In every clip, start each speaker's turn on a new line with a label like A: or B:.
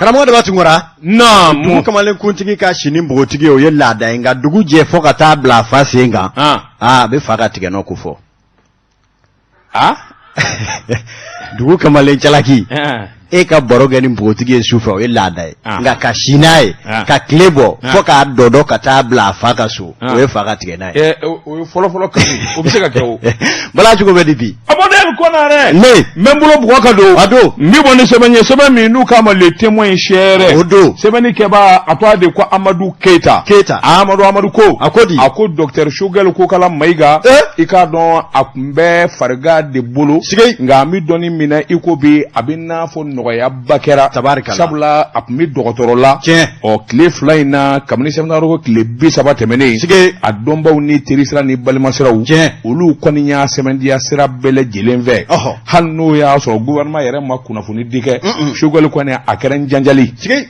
A: Karamɔgɔ Daba Tunkara.
B: Naamu.
A: Dugu kamalen kuntigi ka si ni npogotigi ye, o ye laada ye, nka dugu jɛ fo ka taa bila a fa sen kan. Aa, a bɛ fa ka tigɛnɔ ko fɔ. Dugu kamalen calaki. E ka baro kɛ ni npogotigi ye su fɛ, o ye laada ye, nka ka si n'a ye ka tile bɔ fo k'a dɔdɔ ka taa bila a fa ka so, o ye fa ka tigɛna
B: ye. O ye fɔlɔfɔlɔ kanu, o bɛ se ka kɛ o.
A: Bala, cogo bɛ di bi?
B: Amadu Konarɛ.
A: Ne.
B: N bɛ n bolo bugɔ ka don.
A: A don.
B: N bɛ bɔ ni sɛbɛn ye, sɛbɛn min n'u k'a ma Le Témoin sɛɛrɛ.
A: O don.
B: Sɛbɛnni kɛbaa, a tɔgɔ de ko Amadu Keyita.
A: Keyita.
B: Amadu Amadu ko.
A: A ko di?
B: A ko docteur Choguel Kokala Mayiga. I k'a dɔn a tun bɛ farigan de bolo.
A: Sigi.
B: Nka an bɛ dɔnni min na i ko bi, a bɛ n'a fɔ nɔgɔyaba kɛra.
A: Tabarikala.
B: Sabula a tun bɛ dɔgɔtɔrɔ la.
A: Tiɲɛ.
B: Ɔ, tile 2 in na, kabini sɛbɛnnikɛla ko tile 30 tɛmɛnen.
A: Sigi.
B: A dɔnbaw ni terisira ni balimasiraw.
A: Tiɲɛ.
B: Olu kɔni y'a sɛmɛntiya sira bɛɛ lajɛlen fɛ. Hali n'o y'a sɔrɔ gouvernement yɛrɛ ma kunnafoni di kɛ. Choguel kɔni a kɛra n janjali.
A: Sigi.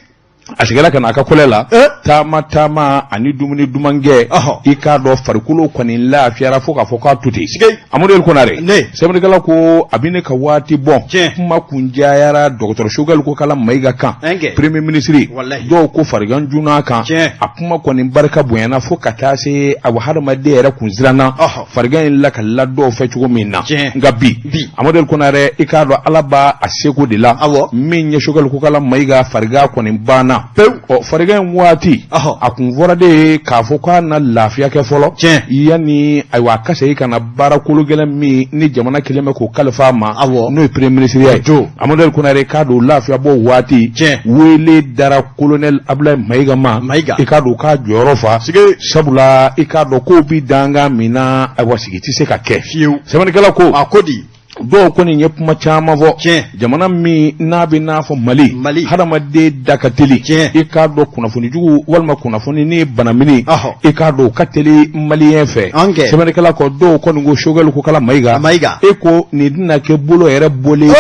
B: A seginna ka na a ka kɔlɛ la. Taama taama ani dumuni dumankɛ. I k'a dɔn farikolo kɔni lafiyara fo k'a fɔ k'a to ten.
A: Sigi.
B: Amadu Konarɛ.
A: Ne.
B: Sɛbɛnnikɛla ko a bɛ ne ka waati bɔ.
A: Tiɲɛ.
B: Kuma kun cayara docteur Choguel Kokala Mayiga kan.
A: Ɛnkɛ.
B: Premier ministre.
A: Walahi.
B: Dɔw ko farigan junna kan.
A: Tiɲɛ.
B: A kuma kɔni barika bonyana fo ka taa se a hadamaden yɛrɛ kun siranna. Farigan in lakalila dɔw fɛ cogo min na.
A: Tiɲɛ.
B: Nka bi.
A: Bi.
B: Amadu Konarɛ, i k'a dɔn Ala b'a a seko de la.
A: Awɔ.
B: Min ye Choguel Kokala Mayiga farigan kɔni banna.
A: Pewu.
B: Ɔ, farigan in waati. A kun fɔra de ye k'a fɔ k'a na lafiya kɛ fɔlɔ.
A: Tiɲɛ.
B: Yanni ayiwa a ka segin ka na baara kolo gɛlɛn min ni jamana kelen bɛ k'o kalifa a ma.
A: Awɔ.
B: N'o ye premier ministre ye.
A: Jo.
B: Amadu Konarɛ, k'a dɔn lafiya bɔ waati.
A: Tiɲɛ.
B: Wele dara colonel Abdoulaye Mayiga ma.
A: Mayiga.
B: I k'a dɔn k'a jɔyɔrɔ fa.
A: Sigi.
B: Sabula i k'a dɔn k'o bi dankan min na, ayiwa sigi tɛ se ka kɛ.
A: Fiyewu.
B: Sɛbɛnnikɛla ko.
A: A ko di?
B: Dɔw kɔni ye kuma caman fɔ.
A: Tiɲɛ.
B: Jamana min n'a bɛ n'a fɔ Mali.
A: Mali.
B: Hadamaden da ka teli.
A: Tiɲɛ.
B: I k'a dɔn kunnafoni jugu walima kunnafoni ni banamini. I k'a dɔn o ka teli maliyɛn fɛ.
A: An kɛ.
B: Sɛbɛnnikɛla ko dɔw kɔni ko Choguel Kokala Mayiga.
A: Mayiga.
B: E ko nin tɛna kɛ bolo yɛrɛ bɔlen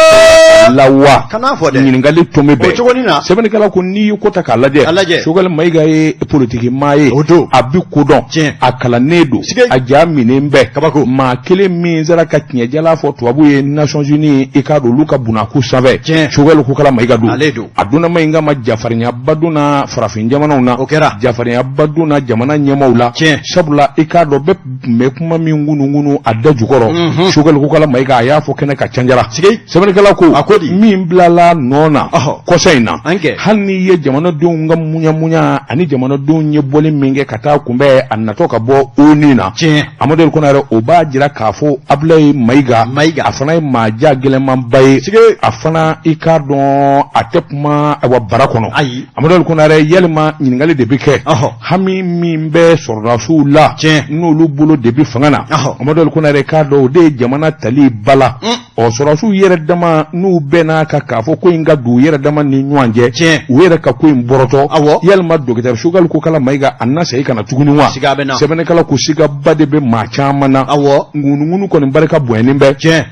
B: la wa?
A: Kan'a fɔ dɛ.
B: Ɲininkali tomi bɛɛ.
A: O cogonin na.
B: Sɛbɛnnikɛla ko n'i ye ko ta k'a lajɛ.
A: A lajɛ.
B: Choguel Mayiga ye politiki maa ye.
A: O don.
B: A bi ko dɔn.
A: Tiɲɛ.
B: A kalannen don.
A: Sike.
B: A ja minen bɛɛ.
A: Kabako.
B: Maa kelen min sera ka tiɲɛjala fɔ tubabu ye Nations Unies, i k'a dɔn olu ka bunakun sanfɛ.
A: Tiɲɛ.
B: Choguel Kokala Mayiga don.
A: Ale don.
B: A donna ma in kama jafarinyaba donna farafin jamanaw na.
A: O kɛra.
B: Jafarinyaba donna jamana ɲɛmaaw la.
A: Tiɲɛ.
B: Sabula i k'a dɔn bɛɛ tun bɛ kuma min ŋunuŋunu a da jukɔrɔ. Choguel Kokala Mayiga a y'a fɔ kɛnɛ kan canjara.
A: Sike.
B: Sɛbɛnnikɛla ko.
A: A ko di?
B: Min bilala nɔ na. Kɔsa in na.
A: An kɛ.
B: Hali n'i ye jamanadenw ka muɲamuɲa ani jamanadenw ye bɔli min kɛ ka taa kunbɛn a natɔ ka bɔ ONU na.
A: Tiɲɛ.
B: Amadu Konarɛ, o b'a jira k'a fɔ Abdoulaye Mayiga.
A: Mayiga.
B: A fana ye maa ja gɛlɛnmanba ye.
A: Sike.
B: A fana i k'a dɔn a tɛ kuma ayiwa bara kɔnɔ.
A: Ayi.
B: Amadu Konarɛ, yalima ɲininkali de bɛ kɛ. Hami min bɛ sɔrɔdasiw la.
A: Tiɲɛ.
B: N'olu bolo de bɛ fanga na. Amadu Konarɛ, k'a dɔn o de ye jamana tali ba la. Ɔ, sɔrɔdasiw yɛrɛ dama n'u bɛn'a kan k'a fɔ ko in ka don u yɛrɛ dama ni ɲɔgɔn cɛ.
A: Tiɲɛ.
B: U yɛrɛ ka ko in bɔrɔtɔ.
A: Awɔ.
B: Yalima docteur Choguel Kokala Mayiga a na segin ka na tuguni wa?
A: Siga bɛ na.
B: Sɛbɛnnikɛla ko sigaba de bɛ maa caman na.
A: Awɔ.
B: Ŋunuŋunu kɔni barika bonyanen bɛ.
A: Tiɲɛ.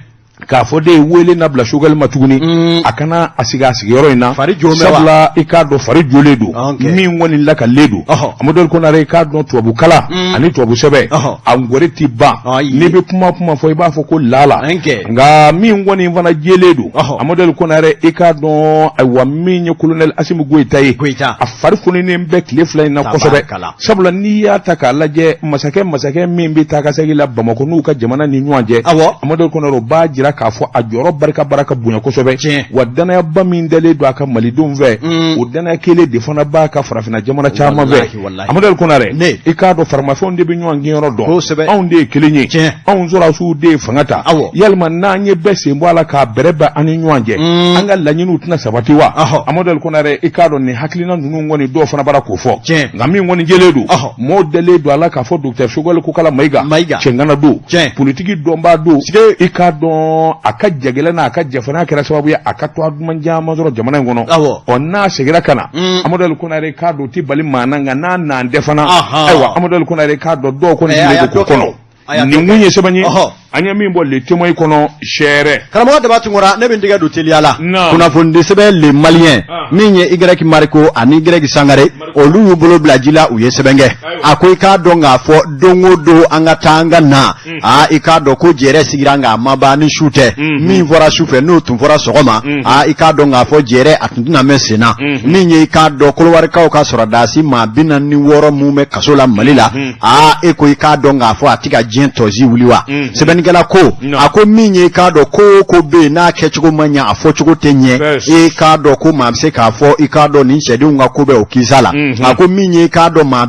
B: K'a fɔ de ye wele na bila Choguel ma tuguni. A kana a sigi a sigiyɔrɔ in na.
A: Fari jo bɛ wa?
B: Sabula i k'a dɔn fari jolen don. Min kɔni lakalen don. Amadu Konarɛ, i k'a dɔn tubabu kalan ani tubabu sɛbɛn. A ngɔri ti ban.
A: Ayi.
B: N'i bɛ kuma kuma fɔ, i b'a fɔ ko lala.
A: An kɛ.
B: Nka min kɔni fana jɛlen don. Amadu Konarɛ, i k'a dɔn ayiwa min ye colonel Asimi Goyita ye.
A: Goyita.
B: A fari foninen bɛ tile 2 in na kosɛbɛ.
A: Tabarikala.
B: Sabula n'i y'a ta k'a lajɛ masakɛ min bɛ taa ka segin la Bamakɔ n'u ka jamana ni ɲɔgɔn cɛ.
A: Awɔ.
B: Amadu Konarɛ, o b'a jira k'a fɔ a jɔyɔrɔ barika baraka bonya kosɛbɛ.
A: Tiɲɛ.
B: Wa danayaba min dalen don a ka malidenw fɛ. O danaya kelen de fana b'a ka farafinna jamana caman fɛ.
A: Walahi, walahi.
B: Amadu Konarɛ.
A: Ne.
B: I k'a dɔn faramafɛnw de bɛ ɲɔgɔn gɛnyɔrɔ dɔn.
A: Kosɛbɛ.
B: Anw de ye kelen ye.
A: Tiɲɛ.
B: Anw sɔrɔdasiw de ye fanga ta.
A: Awɔ.
B: Yalima n'an ye bɛɛ sen bɔ a la k'a bɛrɛ bɛn an ni ɲɔgɔn cɛ. An ka laɲiniw tɛna sabati wa? Amadu Konarɛ, i k'a dɔn nin hakilina ninnu kɔni dɔw fana bara k'o fɔ.
A: Tiɲɛ.
B: Nka min kɔni jɛlen don. Mɔɔw dalen don a la k'a fɔ docteur Choguel Kokala Mayiga.
A: Mayiga.
B: Cɛŋana don.
A: Tiɲɛ.
B: Politiki dɔnbaa don.
A: Sike.
B: I k'a dɔn a ka jagɛlɛn n'a ka jafarinya kɛra sababu ye a ka tɔgɔ duman caman sɔrɔ jamana in kɔnɔ.
A: Awɔ.
B: Ɔ, n'a seginna ka na. Amadu Konarɛ, i k'a dɔn o tɛ bali maa na, nka n'a n'an tɛ fana.
A: Ayiwa
B: Amadu Konarɛ, i k'a dɔn dɔw kɔni
A: a
B: sigilen
A: y'a
B: don k'o
A: dɔ kɛ
B: kɔnɔ.
A: o. A y'a dɔ
B: Nin
A: kɛ.
B: kun ye sɛbɛn ye. An ye min bɔ Le Témoin kɔnɔ sɛrɛ.
A: Karamɔgɔ Daba Tunkara, ne bɛ n tɛgɛ don teliya la. Kunnafonidi sɛbɛn Le Malien ah. min ye Y Mariko ani Y Sangare, olu y'u bolo bila ji la, u ye sɛbɛn kɛ. A ko i k'a dɔn k'a fɔ don o don an ka taa an ka na hmm. aa i k'a dɔn ko jɛrɛ sigira nka a ma ban ni su tɛ hmm. Min fɔra su fɛ, n'o tun fɔra sɔgɔma hmm. aa i k'a dɔn k'a fɔ jɛrɛ a tun tɛna mɛn sen na. Min ye i k'a dɔn kolowarikaw ka sɔrɔdasi maa 46 mun bɛ kaso la Mali la, aa e ko i k'a dɔn k'a fɔ a tɛ ka diɲɛ tɔsi wuli wa? Sɛbɛnnikɛla ko, a ko min ye i k'a dɔn ko o ko bɛ yen n'a kɛcogo ma ɲɛ, a fɔcogo tɛ ɲɛ, e k'a dɔn ko maa bɛ se k'a fɔ i k'a dɔn nin cɛdenw ka ko bɛ o kisa la. A ko min ye i k'a dɔn maa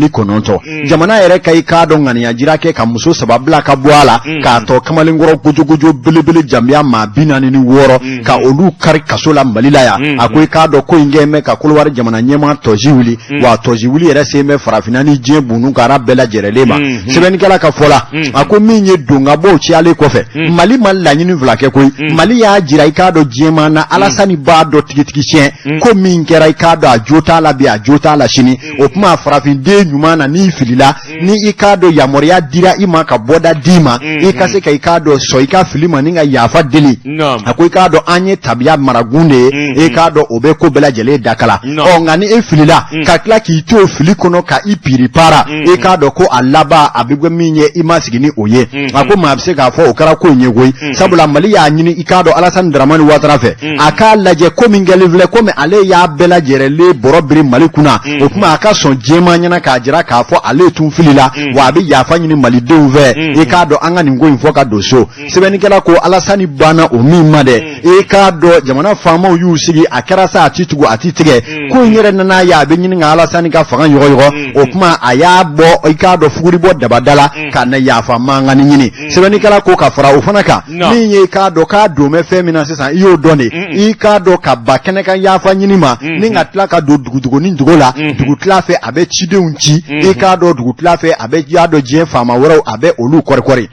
A: 49, jamana yɛrɛ ka i k'a dɔn ŋaniya jira kɛ ka muso saba bila ka bɔ a la, k'a tɔ kamalenkɔrɔ gojogojo belebele jamuya maa 46 ka olu kari kaso la Mali la yan. A ko i k'a dɔn ko in kɛlen bɛ ka Kolowari jamana ɲɛmaa tɔsi wuli, wa tɔsi wuli yɛrɛ sen bɛ farafinna ni diɲɛ bunu kara bɛɛ lajɛrɛlen ma. Sɛbɛnnikɛla ka fɔ la, a ko min ye donkabɔw cayalen kɔfɛ, Mali ma laɲini fila kɛ koyi. Mali y'a jira i k'a dɔn diɲɛmaa na, Alasani b'a dɔn tigitigi tiɲɛ ko min kɛra, i k'a dɔn a jo t'a la bi, a jo t'a la sini. O tuma farafinden ɲuman na, n'i filila, ni i k'a dɔn yamaruya dira i ma ka bɔda d'i ma, i ka se ka i k'a dɔn sɔn i ka fili ma ni ka yafa deli. A ko i k'a dɔn an ye tabiya maragun de ye, i k'a dɔn o bɛ ko bɛɛ lajɛlen dakala. Ɔ nka ni e filila ka tila k'i to o fili kɔnɔ ka i piripara, i k'a dɔn ko a laban a bɛ kɛ min ye, i ma sigi ni o ye. A ko maa bɛ se k'a fɔ o kɛra ko in ye koyi, sabula Mali y'a ɲini i k'a dɔn Alasani Daramani Watara fɛ, a k'a lajɛ ko min kɛlen filɛ, komi ale y'a bɛɛ lajɛrɛlen bɔrɔ biri Mali kunna, o tuma a ka sɔn diɲɛmaa ɲɛna k'a jira k'a fɔ ale tun filila, wa a bɛ yafa ɲini malidenw fɛ, i k'a dɔn an ka nin ko in fɔ ka don so. Sɛbɛnnikɛla ko Alasani banna o min ma dɛ, i k'a dɔn jamana faamaw y'u sigi, a kɛra sa a ti tugu a ti tigɛ, ko in yɛrɛ nana ye a bɛ ɲini ka Alasani ka fanga yɔgɔyɔgɔ. O tuma a y'a bɔ i k'a dɔn fuguri bɔ dabada la ka na yafa mankan ɲini. Sɛbɛnnikɛla ko ka fara o fana kan, min ye i k'a dɔn k'a don bɛ fɛn min na sisan, i y'o dɔn de, i k'a dɔn ka ba kɛnɛ kan yafa ɲini ma ni ka tila ka don dugudugunin dogo la dugutila fɛ, a bɛ cidenw ci, i k'a dɔn dugutila fɛ a bɛ y'a dɔn diɲɛ faama wɛrɛw a bɛ olu kɔrikɔri.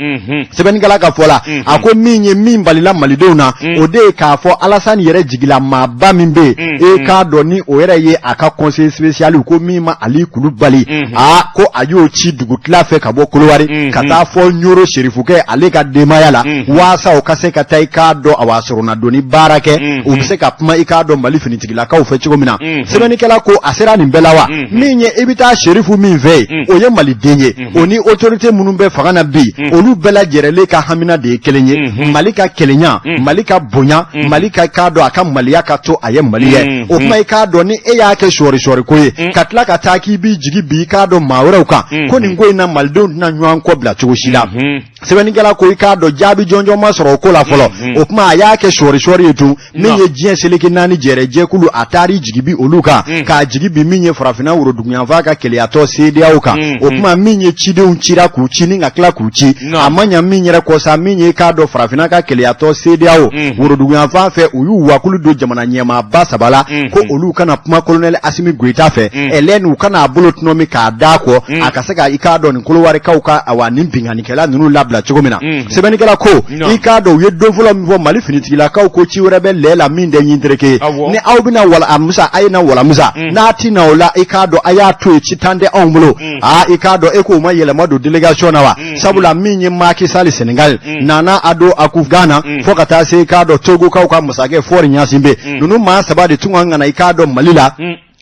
A: Sɛbɛnnikɛla ka fɔ la, a ko min ye min balila malidenw na, o de ye k'a fɔ Alasani yɛrɛ jigila maaba min bɛ yen, i k'a dɔn ni o yɛrɛ ye a ka conseiller spécial ko min ma Ali Kulubali, aa ko a y'o ci dugutila fɛ ka bɔ Kolowari ka taa fɔ Ɲoro Serifukɛ ale ka denbaya la, waasa o ka se ka taa i k'a dɔn awa soronadonni baara kɛ, u bɛ se ka kuma i k'a dɔn Mali finitigilakaw fɛ cogo min na. Sɛbɛnnikɛla ko a sera nin bɛɛ la wa, min ye i bɛ taa Serifu min fɛ yen, o ye maliden ye, o ni autorité minnu bɛ fanga na bi, olu bɛɛ lajɛrɛlen ka hamina de ye kelen ye, Mali ka kelenya, Mali ka bonya, Mali ka k'a dɔn a ka maliya ka to a ye Mali ye. O tuma i k'a dɔn ni e y'a kɛ sɔɔri ko ye ka tila ka taa k'i b'i jigi bi i k'a dɔn maa wɛrɛw kan, ko nin ko in na malidenw tɛna ɲɔgɔn kɔ bila cogo si la. Sɛbɛnnikɛla ko i k'a dɔn jaabi jɔnjɔn ma sɔrɔ o ko la fɔlɔ. O tuma a y'a kɛ sɔɔri sɔɔri ye tun, min ye diɲɛ seleke naani jɛrɛ jɛkulu, a taar'i jigi bi olu kan, k'a jigi bi min ye farafinna woroduguyanfan ka keleyatɔ CEDEAO kan. O tuma min ye cidenw cira k'u ci ni ka tila k'u ci, a ma ɲa min yɛrɛ kɔ sa, min ye k'a dɔn farafinna ka keleyatɔ CEDEAO woroduguyanfan fɛ, u y'u wakulu don jamana ɲɛmaaba saba la ko olu kana kuma kolonɛli Asimi Goyita fɛ, ɛlɛn u kana a bolo tɔnɔmi k'a d'a kɔ, a ka se ka i k'a dɔn nin Kolowarikaw ka awa nin binkannikɛla ninnu labila cogo min na. Sɛbɛnnikɛla ko i k'a dɔn u ye don fɔlɔ min fɔ Mali finitigilakaw ko ci wɛrɛ bɛ lɛ la min tɛ ɲintereke ye, ni aw bɛna wala a musa a ye na wala musa, n'a ti na o la, i k'a dɔn a y'a to yen, ci tan tɛ anw bolo. Aa i k'a dɔn e k'o ma yɛlɛma don délégation na wa? Sabula min ye Macky Sall Sénégal, Nana Addo Akufo Ghana, fo ka taa se i k'a dɔn Togokaw ka masakɛ Faure Gnassingbé, ninnu maa saba de tun ka na i k'a dɔn Mali la.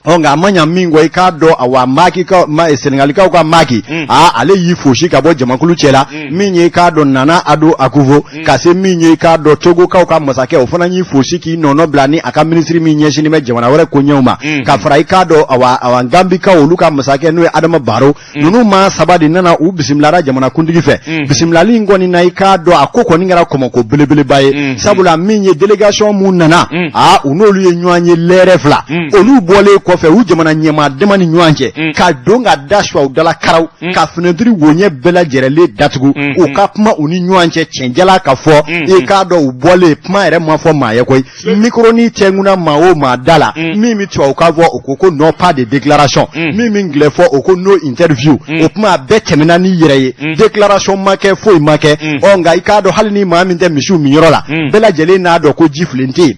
A: Ɔ nka a ma ɲa min kɔ, i k'a dɔn awa Macky ka ma Senegalikaw ka Macky, aa ale y'i fosi ka bɔ jamakulu cɛ la. Min ye i k'a dɔn Nana Addo Akufo, ka se min ye i k'a dɔn Togokaw ka masakɛ, o fana y'i fosi k'i nɔnɔ bila ni a ka minisiri min ɲɛsinnen bɛ jamana wɛrɛ koɲɛw ma, ka fara i k'a dɔn awa Gambikaw olu ka masakɛ n'o ye Adama Baro. Ninnu maa saba de nana, u bisimilara jamanakuntigi fɛ. Bisimilali in kɔni na, i k'a dɔn a ko kɔni kɛra kɔmɔko belebeleba ye, sabula min ye délégation mun nana, aa u n'olu ye ɲɔgɔn ye lɛrɛ 2. Olu bɔlen kɔfɛ u jamana ɲɛmaa dama ni ɲɔgɔn cɛ, ka don ka da suwa u dala karaw, ka fenêtre woɲɛ bɛɛ lajɛrɛlen datugu, u ka kuma u ni ɲɔgɔn cɛ cɛnjala ka fɔ. I k'a dɔn u bɔlen, kuma yɛrɛ ma fɔ maa ye koyi. Micro-nin cɛnkuna maa o maa da la, min bɛ tubabukan fɔ, o ko ko non, pas de déclaration, min bɛ anglais fɔ, o ko no interview. O kuma a bɛɛ tɛmɛna n'i yɛrɛ ye, déclaration ma kɛ, foyi ma kɛ. Ɔ nka i k'a dɔn hali ni maa min tɛ misiw minyɔrɔ la, bɛɛ lajɛlen n'a dɔn ko ji filen tɛ yen.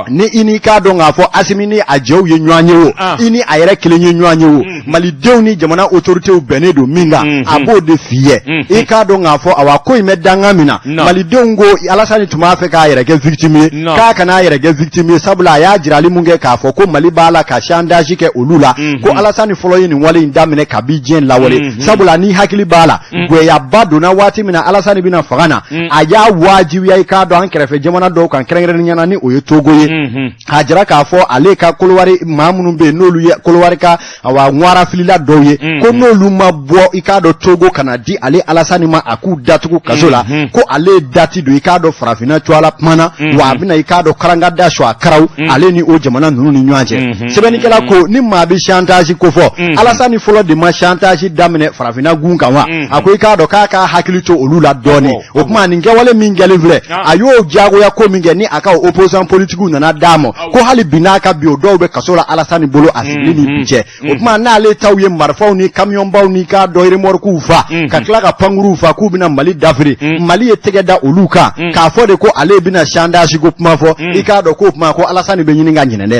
A: Ni i n'i k'a dɔn k'a fɔ Asimi ni a jɛw ye ɲɔgɔn ye o o, i ni a yɛrɛ kelen ye ɲɔgɔn ye o, malidenw ni jamana autorités bɛnnen don min kan, a b'o de f'i ye. I k'a dɔn k'a fɔ awa ko in bɛ danga min na, malidenw ko Alasani tun b'a fɛ k'a yɛrɛ kɛ victime ye, k'a kana a yɛrɛ kɛ victime ye, sabula a y'a jirali mun kɛ k'a fɔ ko Mali b'a la ka chantage kɛ olu la, ko Alasani fɔlɔ ye nin wale in daminɛ kabi diɲɛ lawale, sabula ni hakili b'a la, gwɛyaba donna waati min na Alasani bɛ na fanga na, a y'a wajibiya i k'a dɔn an kɛrɛfɛ jamana dɔw kan, kɛrɛnkɛrɛnnenya na ni o ye Togo ye, k'a jira k'a fɔ ale ka Kolowari maa minnu bɛ yen n'olu ye Kolowari ka awa ŋwarafilila dɔw ye, ko n'olu ma bɔ i k'a dɔn Togo ka na di ale Alasani ma a k'u datugu kaso la, ko ale ye dati don i k'a dɔn farafinna cogoya la kuma na, wa a bɛna i k'a dɔn karangada su a karaw ale ni o jamana ninnu ni ɲɔgɔn cɛ. Sɛbɛnnikɛla ko ni maa bɛ chantage ko fɔ, Alasani fɔlɔ de ma chantage daminɛ farafinna gun kan wa? A ko i k'a dɔn k'a ka hakili to olu la dɔɔnin. O tuma nin kɛwale min kɛlen filɛ, a y'o diyagoya ko min kɛ ni a ka opposant politigiw nana d'a ma, ko hali bi n'a ka bi o dɔw bɛ kaso la Alasani bolo a sigili ni bi cɛ. O tuma n'ale taw ye marifaw ni kamiyɔnbaw ni k'a dɔn remorquew fa ka tila ka pankuruw fa k'u bɛna Mali dafiri, Mali ye tɛgɛ da olu kan k'a fɔ de ko ale bɛna chantage ko kuma fɔ, i k'a dɔn k'o tuma ko Alasani bɛ ɲini ka ɲinɛ dɛ.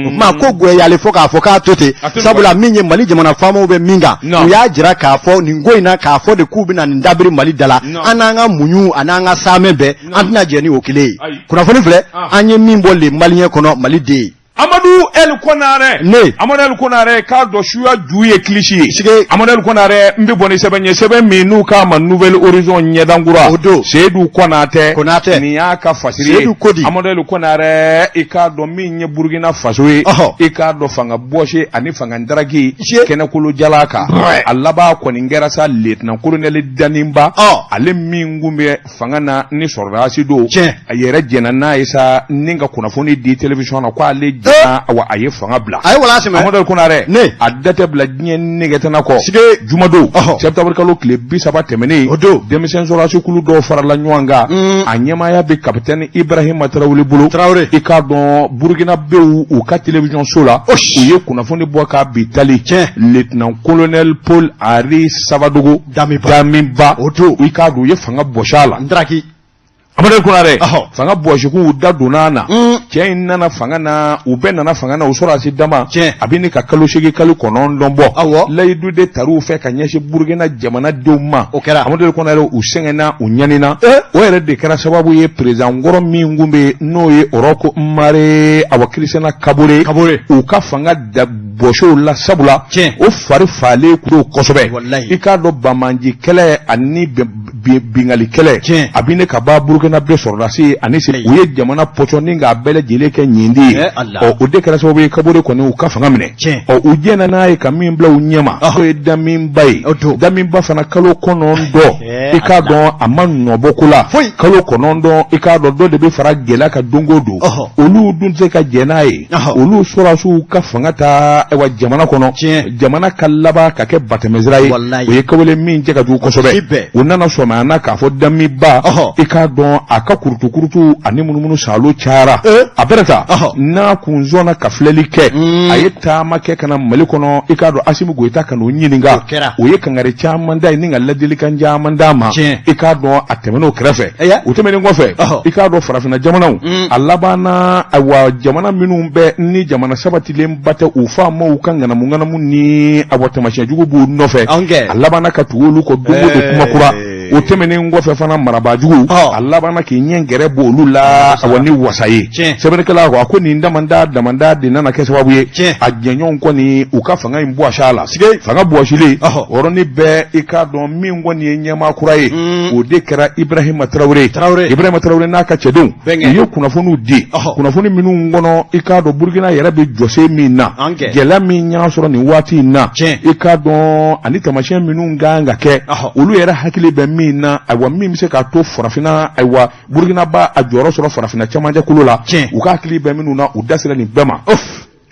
A: O tuma ko gwɛyalen fo k'a fɔ k'a to ten, sabula min ye Mali jamana faamaw bɛ min kan, u y'a jira k'a fɔ nin ko in na k'a fɔ de k'u bɛna nin dabiri Mali da la, an n'an ka muɲu a n'an ka saamɛ bɛɛ, an tɛna jɛn ni o kelen ye. Kunnafoni filɛ an ye min bɔ Le Malien kɔnɔ, Mali den ye.
B: Amadu El Konare.
A: Ne.
B: Amadu El Konare k'a dɔn suya ju ye kilisi ye.
A: Sige.
B: Amadu El Konare, n bɛ bɔ ni sɛbɛn ye, sɛbɛn min n'u k'a ma Nouvel Horizon ɲɛdankura.
A: O don.
B: Seyidu Konatɛ.
A: Konatɛ.
B: Nin y'a ka fasiri ye.
A: Seyidu Kodi.
B: Amadu El Konare, i k'a dɔn min ye Burukina Faso ye. I k'a dɔn fanga bɔsi ani fanga daraki. Kɛnɛkolo jala kan. A laban kɔni kɛra sa lieutenant colonel Damiba. Ale min kun bɛ fanga na ni sɔrɔdasi don. A yɛrɛ jɛnna n'a ye sa ni ka kunnafoni di télévision na ko ale jɛnna, awa a ye fanga bila.
A: A ye wala sɛmɛ.
B: Amadu El Konare.
A: Ne.
B: A da tɛ bila diɲɛ nɛgɛ tɛna kɔ.
A: Sige.
B: Jumadon. Septembre kalo tile 30 tɛmɛnen.
A: O don.
B: Denmisɛn sɔrɔdasi kulu dɔw farala ɲɔgɔn kan. A ɲɛmaaya bɛ capitaine Ibrahima Tarawele bolo.
A: Tarawele.
B: I k'a dɔn Burukinabew u ka télévision so la. U ye kunnafoni bɔ k'a bi tali. Lieutenant colonel Paul Henri Sawadogo.
A: Damiba.
B: Damiba.
A: O don.
B: I k'a dɔn u ye fanga bɔsi a la.
A: Ndaraki.
B: Amadu Konare. Fanga bɔsikun u da donna a na. Cɛ in nana fanga na, u bɛɛ nana fanga na, u sɔrɔdasi dama. A bɛ ne ka kalo 8 kalo 9 bɔ. Layidu de tar'u fɛ ka ɲɛsin Burukina jamanadenw ma.
A: O kɛra.
B: Amadu Konare, u sɛgɛnna, u ɲanina. O yɛrɛ de kɛra sababu ye président kɔrɔ min kun bɛ yen n'o ye Roch Marc awa Christian Kabore.
A: Kabore.
B: U ka fanga da bɔsiw la, sabula o fari falen kun don kosɛbɛ. I k'a dɔn banbaanci kɛlɛ ani binkanni kɛlɛ a bɛ ne ka ban Burukinabe sɔrɔdasi ani u ye jamana pɔsɔni k'a bɛɛ lajɛlen kɛ ɲindi ye. Ɔ o de kɛra sababu ye Kabore kɔni u ka fanga minɛ. Ɔ u jɛnna n'a ye ka min bila u ɲɛma, o ye Damiba ye. Damiba fana kalo 9, i k'a dɔn a ma nɔbɔ ko la. Kalo 9, i k'a dɔn dɔ de bɛ fara gɛlɛya kan don o don. Olu dun tɛ se ka jɛn n'a ye. Olu sɔrɔdasiw ka fanga ta ayiwa jamana kɔnɔ, jamana ka laban ka kɛ batɛmɛsira ye, o ye kɛwale min cɛ ka jugu kosɛbɛ. U nana sɔmi a na k'a fɔ Damiba, i k'a dɔn a ka kurutukurutu ani munumunu saalo cayara. A bɛrɛ ta n'a kun sɔnna ka filɛli kɛ, a ye taama kɛ ka na Mali kɔnɔ, i k'a dɔn Asimi Goyita ka n'o ɲininka, o ye kangari caman da ye ni ka ladilikan caman d'a ma. I k'a dɔn a tɛmɛn'o kɛrɛfɛ. O tɛmɛnen kɔfɛ, i k'a dɔn farafinna jamanaw a labanna, ayiwa jamana minnu bɛ ni jamana sabatilenba tɛ, u faamaw ka ŋanamu ŋanamu ni awa taamasiyɛn jugu b'u nɔfɛ, a labanna ka tugu olu kɔ don o don kuma kura. O tɛmɛnen kɔfɛ fana, marabaajugu a labanna k'i ɲɛ gɛrɛ bɔ olu la awa ni wasa ye. Sɛbɛnnikɛla ko a ko nin damanda damanda de nana kɛ sababu ye a jɛɲɔgɔnw kɔni u ka fanga in bɔsi a la. Fanga bɔsilen yɔrɔnin bɛɛ, i k'a dɔn min kɔni ye ɲɛmaa kura ye, o de kɛra Ibrahima Tarawele. Ibrahima Tarawele n'a ka cɛdenw, u ye kunnafoniw di, kunnafoni minnu kɔnɔ i k'a dɔn Burukina yɛrɛ bɛ jɔsen min na, gɛlɛya min y'a sɔrɔ nin waati in na, i k'a dɔn ani taamasiyɛn minnu kan ka kɛ, olu yɛrɛ hakili bɛ min na, ayiwa min bɛ se k'a to farafinna, ayiwa Burukina b'a a jɔyɔrɔ sɔrɔ farafinna cɛmancɛ kulu la, u ka hakili bɛ minnu na, u da sera nin bɛɛ ma.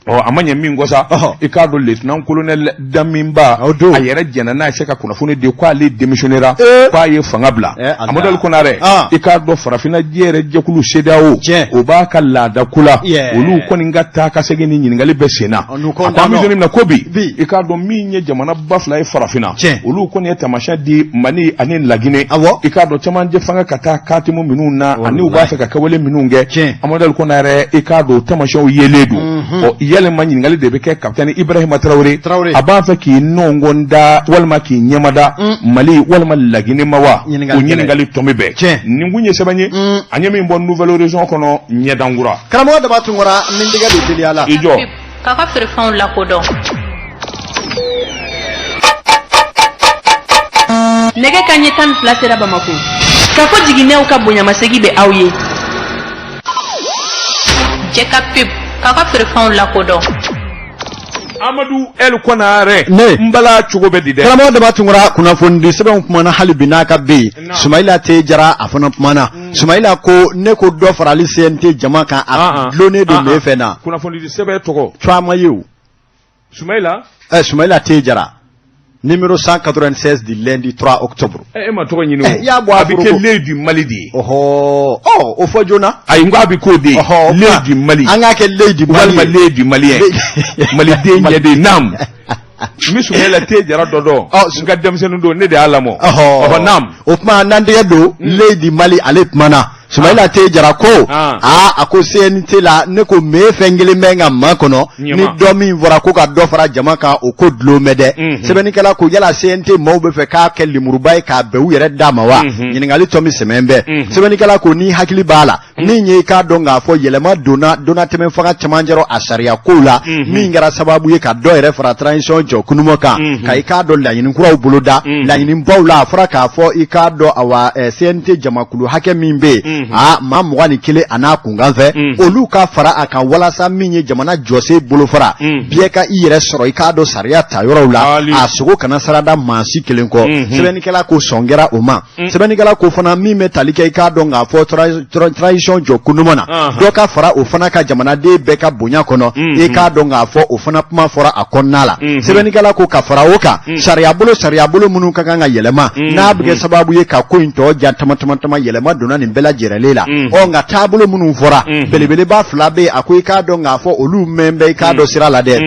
B: Ɔ a ma ɲɛ min kɔ sa, i k'a dɔn lieutenant colonel Damiba a yɛrɛ jɛnna n'a ye se ka kunnafoni di ko ale démissionnera, k'a ye fanga bila. Amadu El Konare, i k'a dɔn farafinna diɲɛ yɛrɛ jɛkulu CEDEAO, o b'a ka laada ko la, olu kɔni ka taa ka segin ni ɲininkali bɛ sen na. A ko an bɛ don min na ko bi, i k'a dɔn min ye jamana ba fila ye farafinna, olu kɔni ye taamasiyɛn di Mali ani Laginɛ. I k'a dɔn cɛmancɛ fanga ka taa katimu minnu na ani u b'a fɛ ka kɛwale minnu kɛ, Amadu El Konare, i k'a dɔn o taamasiyɛnw yelen don. Ɔ Yalima ɲininkali de bɛ kɛ kapitɛni Ibrahima Tarawele a b'a fɛ k'i nɔngɔn da walima k'i ɲɛmada Mali walima Laginɛ ma wa? O ɲininkali tɔmi bɛɛ nin kun ye sɛbɛn ye an ye min bɔ Nouvel Horizon kɔnɔ ɲɛdankura.
A: Karamɔgɔ Daba Tunkara n bɛ n tɛgɛ don teliya la.
B: I jɔ.
C: K'a ka feerefɛnw lakodɔn. Nɛgɛ kanɲɛ 12 sera Bamakɔ. Kafo jiginɛw ka bonyamasegin bɛ aw ye. Jɛ ka pub k'a ka feerefɛnw lakodɔn.
B: Amadu El Konare
A: ne
B: n bala cogo bɛ di dɛ.
A: Karamɔgɔ Daba Tunkara kunnafonidi sɛbɛnw kumana hali bi n'a ka bɛ yen Sumayila T Jara a fana kumana Sumayila ko ne ko dɔ farali CNT jama kan a dulonnen don ne fɛ na.
B: Kunnafonidi sɛbɛn tɔgɔ.
A: Caman ye o.
B: Sumayila.
A: Ɛ Sumayila T Jara numéro 196 du lundi 3 octobre.
B: E ma tɔgɔ ɲini o.
A: I y'a bɔ a
B: a bɛ kɛ l'Œil du Mali de ye.
A: Ɔhɔ ɔ o fɔ joona.
B: Ayi n ko a bɛ k'o de ye.
A: Ɔhɔ
B: L'Œil du Mali.
A: An k'a kɛ l'Œil du Mali.
B: Walima l'Œil du Malien. Maliden ɲɛden naam. N bɛ Sumayila T Jara dɔ dɔn.
A: Ɔ
B: n ka denmisɛnnin don ne de y'a lamɔ.
A: Ɔhɔ
B: naam.
A: O tuma n'an tɛgɛ don l'Œil du Mali ale kumana. Sumayila T Jara ko aa a ko CNT la ne ko me fɛn kelen bɛ n ka ma kɔnɔ ni dɔ min fɔra ko ka dɔ fara jama kan o ko dulon bɛ dɛ sɛbɛnnikɛla ko yala CNT maaw bɛ fɛ k'a kɛ lemuruba ye k'a bɛn u yɛrɛ da ma wa ɲininkali tɔ min sɛmɛn bɛ sɛbɛnnikɛla ko ni hakili b'a la min ye i k'a dɔn k'a fɔ yɛlɛma donna donnatɛmɛ fanga cɛmancɛ rɔ a sariya kow la min kɛra sababu ye ka dɔ yɛrɛ fara transition jɔ kunuma kan ka i k'a dɔn laɲini kuraw boloda laɲinibaw la a fɔra k'a fɔ i k'a dɔn awa CNT jamakulu hakɛ min bɛ yen aa maa 21 a n'a kunkan fɛ olu ka fara a kan walasa min ye jamana jɔsen bolofara bɛɛ ka i yɛrɛ sɔrɔ i k'a dɔn sariya ta yɔrɔw la a sogo kana sarada maa si kelen kɔ sɛbɛnnikɛla ko sɔn kɛra o ma sɛbɛnnikɛla ko fana min bɛ tali kɛ i k'a dɔn k'a fɔ transition jɔ kunduma na dɔ ka fara o fana ka jamanaden bɛɛ ka bonya kɔnɔ i k'a dɔn k'a fɔ o fana kuma fɔra a kɔnɔna la sɛbɛnnikɛla ko ka fara o kan sariyabolo sariyabolo minnu ka kan ka yɛlɛma n'a bɛ kɛ sababu ye ka ko in tɔ ja tama tama tama yɛlɛma donna nin bɛɛ lajɛrɛlen la ɔ nka taabolo minnu fɔra belebeleba fila bɛ yen a ko i k'a dɔn k'a fɔ olu mɛn bɛ i k'a dɔn sira la dɛ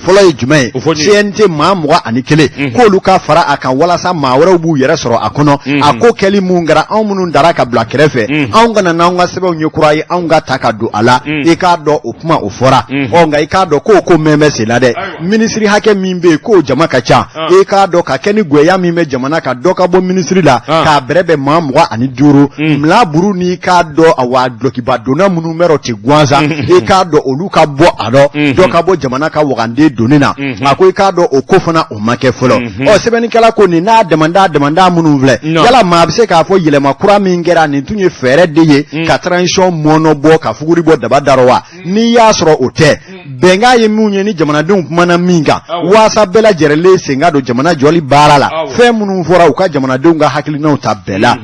A: fɔlɔ ye jumɛn ye CNT maa 21 k'olu ka fara a kan walasa maa wɛrɛw b'u yɛrɛ sɔrɔ a kɔnɔ a ko kɛli mun kɛra anw minnu dara ka bila kɛrɛfɛ anw kana n'anw ka sɛbɛnw ye kura ye anw ka ta ka don a la i k'a dɔn o kuma o fɔra ɔ nka i k'a dɔn k'o ko mɛn bɛ sen na dɛ minisiri hakɛ min bɛ yen k'o jama ka ca i k'a dɔn ka kɛ ni gwɛya min bɛ jamana kan dɔ ka bɔ minisiri la k'a bɛrɛ bɛn maa 25 milaburu n'i k'a dɔn awa dulɔkiba donna minnu bɛ rɔ ten gansan i k'a dɔn olu ka bɔ a dɔ dɔ ka bɔ jamana ka wagande donni na a ko i k'a dɔn o ko fana o ma kɛ fɔlɔ ɔ sɛbɛnnikɛla ko nin n'a damanda damanda minnu filɛ yala maa bɛ se k'a fɔ yɛlɛma kura min kɛra nin tun ye fɛɛrɛ de ye ka transition mɔnɔ bɔ ka fuguri bɔ daba darɔ wa n'i y'a sɔrɔ o tɛ bɛnkan ye min ye ni jamanadenw kumana min kan waasa bɛɛ lajɛrɛlen sen ka don jamana jɔli baara la fɛn minnu fɔra u ka jamanadenw ka hakilinaw ta bɛɛ la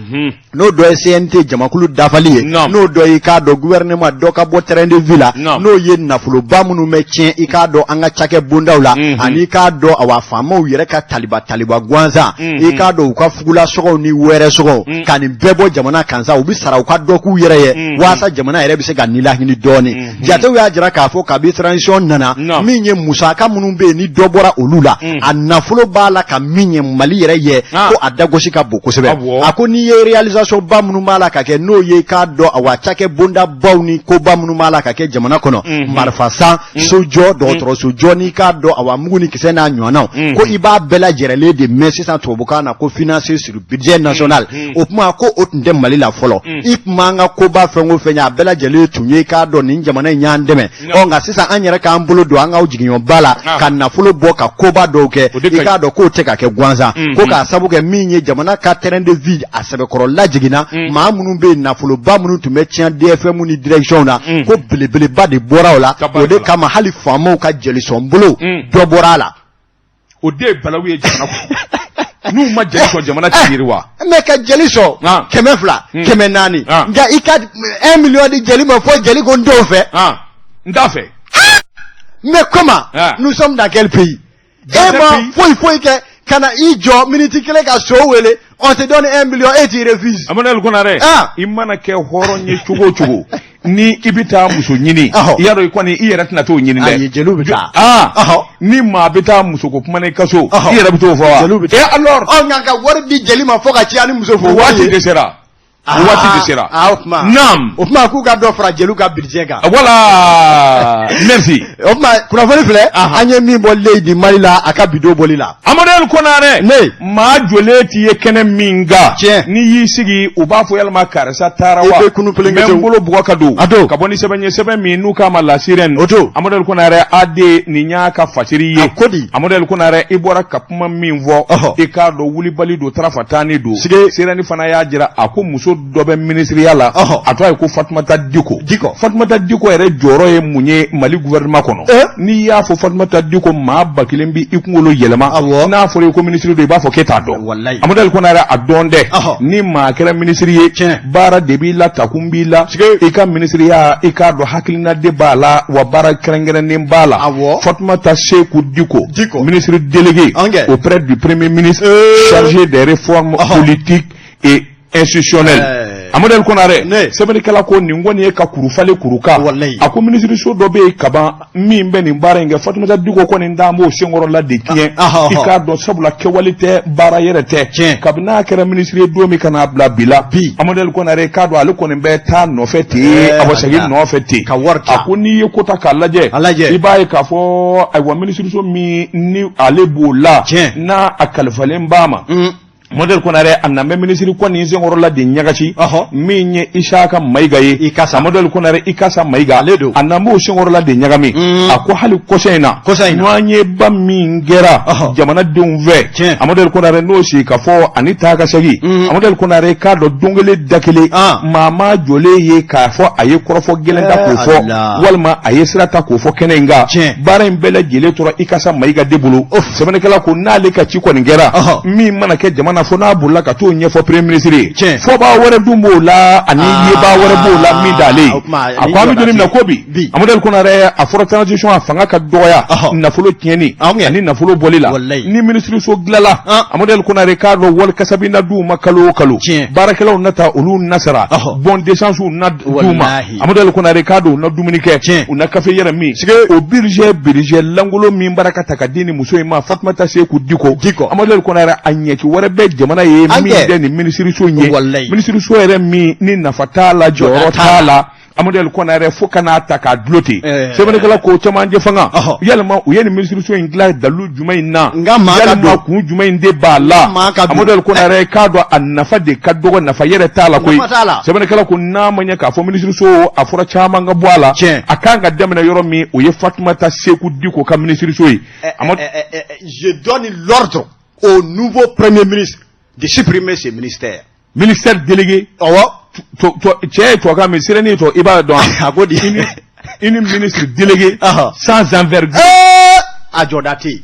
A: n'o dɔ ye CNT jamakulu dafali ye n'o dɔ ye i k'a dɔn gouvernement dɔ ka bɔ train de vie la n'o ye nafoloba minnu bɛ tiɲɛ i k'a dɔn an ka cakɛ bondaw la ani i k'a dɔn awa faamaw yɛrɛ ka taliba taliba gansan i k'a dɔn u ka fugula sɔgɔw ni wɛrɛ sɔgɔw ka nin bɛɛ bɔ jamana kan sa u bɛ sara u ka dɔ k'u yɛrɛ ye waasa jamana yɛrɛ bɛ se ka nilahini dɔɔnin jatew y'a jira k'a fɔ kabi transition nana min ye musaka minnu bɛ yen ni dɔ bɔra olu la a nafolo b'a la ka min ɲɛ Mali yɛrɛ ye ko a dagosi ka bon kosɛbɛ a ko n'i ye réalisation ba minnu b'a la ka kɛ n'o ye k'a dɔn awa cakɛ bondabaw ni koba minnu b'a la ka kɛ jamana kɔnɔ marifa san sojɔ dɔgɔtɔrɔsojɔ n'i k'a dɔn awa mugu ni kisɛ n'a ɲɔgɔnnaw ko i b'a bɛɛ lajɛrɛlen de mɛn sisan tubabukan na ko financé sur budget national o tuma ko o tun tɛ Mali la fɔlɔ i tun b'an ka koba fɛn o fɛn ye a bɛɛ lajɛlen tun ye k'a dɔn nin jamana in y'an dɛmɛ ɔ nka sisan an yɛrɛ k'an bolo don an ka jigiɲɔba la ka nafolo bɔ ka koba dɔw kɛ i k'a dɔn k'o tɛ ka kɛ gansan ko k'a sabu kɛ min ye jamana ka train de vie a sɛbɛkɔrɔ lajiginna maa minnu bɛ yen nafoloba minnu tun bɛ tiɲɛ DFM ni direction na ko belebeleba de bɔra o la o de kama hali faamaw ka jɛlisɔnbolo dɔ bɔra a la.
B: o de ye balawu ye jamana kɔnɔ n'u ma jeli sɔn jamana tɛ yiriwa.
A: mais ka jeli sɔn 200 400 nka i ka 1 million di jeli ma fo jeli ko n t'o fɛ.
B: N t'a fɛ.
A: Mais comment? Nous sommes dans quel pays? E ma foyi foyi kɛ ka na i jɔ miniti kelen ka so wele, on te donne 1 million et tu refuses.
B: Emmanuel Konaré. I mana kɛ hɔrɔn ye cogo o cogo, ni i bɛ taa muso ɲini, i y'a dɔn i kɔni i yɛrɛ tɛna t'o ɲini dɛ.
A: Ayi, jeliw bɛ taa.
B: Ni maa bɛ taa musoko kuma na i ka so, i yɛrɛ bɛ t'o fɔ wa?
A: Jeliw bɛ taa.
B: Et alors.
A: Ɔ nka ka wari di jeli ma fo ka ciya ni muso fo.
B: Waati de sera. O waati de sera.
A: Ah, o tuma.
B: Naam.
A: O tuma k'u ka dɔ fara jeliw ka budget kan.
B: Voilà. Merci.
A: O tuma kunnafoni filɛ. An ye min bɔ Leyidi Mali la a ka bi don bɔli la.
B: Amadu El Konare.
A: Ne.
B: Maa jɔlen t'i ye kɛnɛ min kan.
A: Tiɲɛ.
B: N'i y'i sigi u b'a fɔ yalima karisa taara wa.
A: I bɛ kunu pelenkete.
B: N bɛ n bolo bugɔ ka don.
A: A don.
B: Ka bɔ ni sɛbɛn ye sɛbɛn min n'u k'a ma La Sirène.
A: O don.
B: Amadu El Konare AD nin y'a ka fasiri ye.
A: A ko di.
B: Amadu El Konare i bɔra ka kuma min fɔ.
A: Ɔhɔ.
B: I k'a dɔn wulibali don tarafatani don.
A: Sige.
B: Sirène fana y'a jira a ko muso dɔ bɛ minisiriya la.
A: Ɔhɔ.
B: A tɔgɔ ye ko Fatumata Diko.
A: Diko.
B: Fatumata Diko yɛrɛ jɔyɔrɔ ye mun ye Mali gouvernement kɔnɔ.
A: Eh?
B: N'i y'a fɔ Fatumata Diko maa 1000 b'i kunkolo yɛlɛma.
A: Awɔ.
B: N'a fɔra i ko minisiri don i b'a fɔ k'e t'a dɔn.
A: Walayi.
B: Amadu El Konare a dɔn dɛ.
A: Ɔhɔ.
B: Ni maa kɛra minisiri ye.
A: Tiɲɛ.
B: Baara de b'i la takun b'i la.
A: Sige.
B: I ka minisiriya i k'a dɔn hakilina de b'a la wa baara kɛrɛnkɛrɛnnen b'a la.
A: Awɔ.
B: Fatumata Seku Diko.
A: Diko.
B: Ministre délégué.
A: Angɛ.
B: Auprès du premier ministre.
A: Euh.
B: Chargé des réformes
A: Ɔhɔ.
B: politiques et institutionnelles.
A: Eh.
B: Amadu El Konare.
A: Ne.
B: Sɛbɛnnikɛla ko nin kɔni ye ka kuru falen kuru kan.
A: Walayi.
B: A ko minisiriso dɔ bɛ yen kaban min bɛ nin baara in kɛ Fatumata Diko kɔni d'an b'o senkɔrɔla de tiɲɛ.
A: Ah, ah, ah,
B: I k'a dɔn sabula kɛwale tɛ baara yɛrɛ tɛ.
A: Tiɲɛ.
B: Kabini n'a kɛra minisiri ye don min ka n'a bila bi la.
A: Bi.
B: Amadu El Konare k'a dɔn ale kɔni bɛ taa nɔfɛ ten
A: Eh,
B: a bɛ segin
A: Ala.
B: nɔfɛ ten.
A: Ka wari ta.
B: A ko n'i ye ko ta k'a lajɛ.
A: A lajɛ.
B: I b'a ye k'a fɔ ayiwa minisiriso min ni ale b'o la.
A: Tiɲɛ.
B: N'a a kalifalen b'a ma.
A: Mm.
B: Amadu El Konare a nan bɛ minisiri kɔni senkɔrɔla de ɲagasi.
A: Ɔhɔ.
B: Min ye Isaka Mayiga ye.
A: Ikasa.
B: Amadu El Konare Ikasa Mayiga.
A: Ale don.
B: A nan b'o senkɔrɔla de ɲagami.
A: Mm.
B: A ko hali kɔsa in na.
A: Kɔsa in na.
B: Ɲɔgɔnyeba min kɛra.
A: Ɔhɔ.
B: Jamanadenw fɛ.
A: Tiɲɛ.
B: Amadu El Konare n'o sigi ka fɔ ani taa ka segin.
A: Mm.
B: Amadu El Konare k'a dɔn don kelen da kelen.
A: Ah.
B: Maa ma jɔlen ye k'a fɔ a ye kɔrɔfɔ gɛlɛn ta k'o
A: Eh,
B: fɔ.
A: Allah.
B: Walima a ye sira ta k'o fɔ kɛnɛ in kan.
A: Tiɲɛ.
B: Baara in bɛɛ lajɛlen tora Ikasa Mayiga de bolo. Sɛbɛnnikɛla ko n'ale ka ci kɔni kɛra.
A: Ɔhɔ.
B: Min mana kɛ jamana fo n'a bolila ka t'o ɲɛfɔ premier ministre ye.
A: Tiɲɛ.
B: Fɔbaa wɛrɛ dun b'o la ani
A: Ah,
B: yebaa wɛrɛ b'o la min t'ale ye.
A: o tuma,
B: A
A: ni
B: ko an bɛ
A: jɔda
B: don min na
A: tɛ
B: ko bi.
A: Bi.
B: Amadu El Konare a fɔra transition a fanga ka dɔgɔya.
A: Ɔhɔ.
B: Nafolo tiɲɛni.
A: Ah, ok.
B: Ani nafolo bɔli la.
A: Walayi.
B: Ni minisiriso dilanla.
A: Ah.
B: Amadu El Konare k'a dɔn wali kasabi na d'u ma kalo o kalo.
A: Tiɲɛ.
B: Baarakɛlaw na ta olu na sara.
A: Ɔhɔ.
B: Bon d'essence na d'u ma.
A: Walahi.
B: Amadu El Konare k'a dɔn u na dumuni kɛ.
A: Tiɲɛ.
B: U na kafe yɛrɛ min. O budget budget lankolon min bara ka ta ka di nin muso in ma Fatumata Seku Diko.
A: Diko.
B: Amadu El Konare a ɲɛci wɛrɛ bɛ jamana ye
A: An
B: min
A: kɛ.
B: tɛ nin minisiriso in ye.
A: Walayi.
B: Minisiriso yɛrɛ min ni nafa t'a la jɔyɔrɔ t'a la. Amadu El Konare fo ka n'a ta k'a dulon ten.
A: Eh.
B: Sɛbɛnnikɛla ko cɛmancɛ fanga.
A: Ɔhɔ.
B: Yalima u ye nin minisiriso in dilan dalilu jumɛn in na.
A: Nka maa ka
B: Yalima
A: don.
B: kun jumɛn in de b'a la.
A: Nka maa ka don.
B: Amadu El Konare k'a dɔn a nafa de ka dɔgɔ nafa yɛrɛ t'a la koyi.
A: Nafa t'a la.
B: Sɛbɛnnikɛla ko n'a ma ɲɛ k'a fɔ minisiriso a fɔra caman ka bɔ a la.
A: Tiɲɛ.
B: A kan ka daminɛ yɔrɔ min o ye Fatumata Seku Diko ka minisiriso ye.
A: Eh,
B: Amadu
A: eh, eh, eh, je donne l'ordre au nouveau premier ministre de supprimer ce ministère.
B: Ministère délégué.
A: Ɔwɔ.
B: Cɛ ye tubabukan min sirani tɔ i b'a dɔn.
A: A ko di.
B: I ni ministre délégué.
A: Ɔhɔ.
B: Sans envergure.
A: Eh, a jɔda tɛ yen.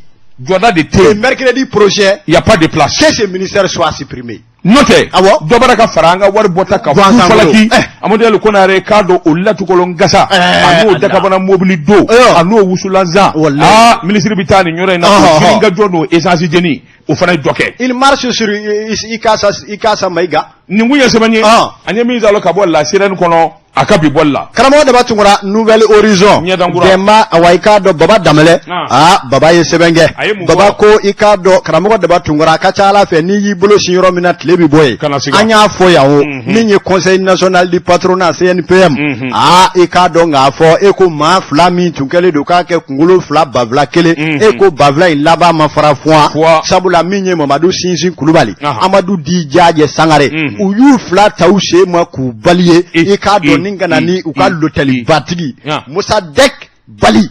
B: Jɔda de tɛ
A: Le
B: yen.
A: mercredi prochain,
B: Il y a pas de place.
A: que ce ministère soit supprimé.
B: N'o tɛ.
A: Awɔ.
B: Dɔ bɔra ka fara an ka wari bɔta kan.
A: Gansan bolo.
B: Falaki.
A: Eh.
B: Amadu El Konare k'a dɔn o latukolon gasa.
A: Eh,
B: A n'o
A: Allah.
B: dakabana mobili don.
A: Eh.
B: A n'o wusulanzan.
A: Walayi.
B: Aa minisiri bɛ taa nin yɔrɔ in na.
A: Ɔhɔ,
B: O
A: ɔhɔ.
B: girin ka jɔ n'o essence jeni o fana ye dɔ kɛ.
A: Il marche sur Ikasa, Ikasa Maïga.
B: Nin kun ye sɛbɛn ye.
A: Ah.
B: An ye min sɔrɔ ka bɔ La Sirène kɔnɔ a ka bi bɔli la.
A: Karamɔgɔ Daba Tunkara Nouvel Horizon.
B: Ɲɛdankura.
A: Dɛnba awa i k'a dɔn Baba Danbɛlɛ.
B: Ah.
A: Aa Baba ye sɛbɛn kɛ.
B: A ye mun
A: Baba
B: fɔ?
A: ko i k'a dɔn karamɔgɔ Daba Tunkara a ka ca Ala fɛ n'i y'i bolo sin yɔrɔ min na tile bɛ bɔ yen.
B: Kana siga.
A: An y'a fɔ yan o.
B: Mhm.
A: Min ye Conseil national du patronat CNPM.
B: Mhm.
A: Aa i k'a dɔn k'a fɔ e ko maa fila min tun kɛlen don k'a kɛ kunkolo fila bafila kelen.
B: Mhm.
A: E ko bafila in laban ma fara fuwa.
B: Fuwa.
A: Sabula min ye Mamadu Sinsin Kulubali.
B: Aha.
A: Amadu Di Jaajɛ Sangare.
B: Mhm.
A: U y'u fila ta u sen ma k'u bali ye.
B: Eh,
A: I k'a dɔn
B: eh,
A: ni ka na ni u ka
B: eh,
A: lotɛlibatigi
B: eh. Ah.
A: Mossadegh Bali.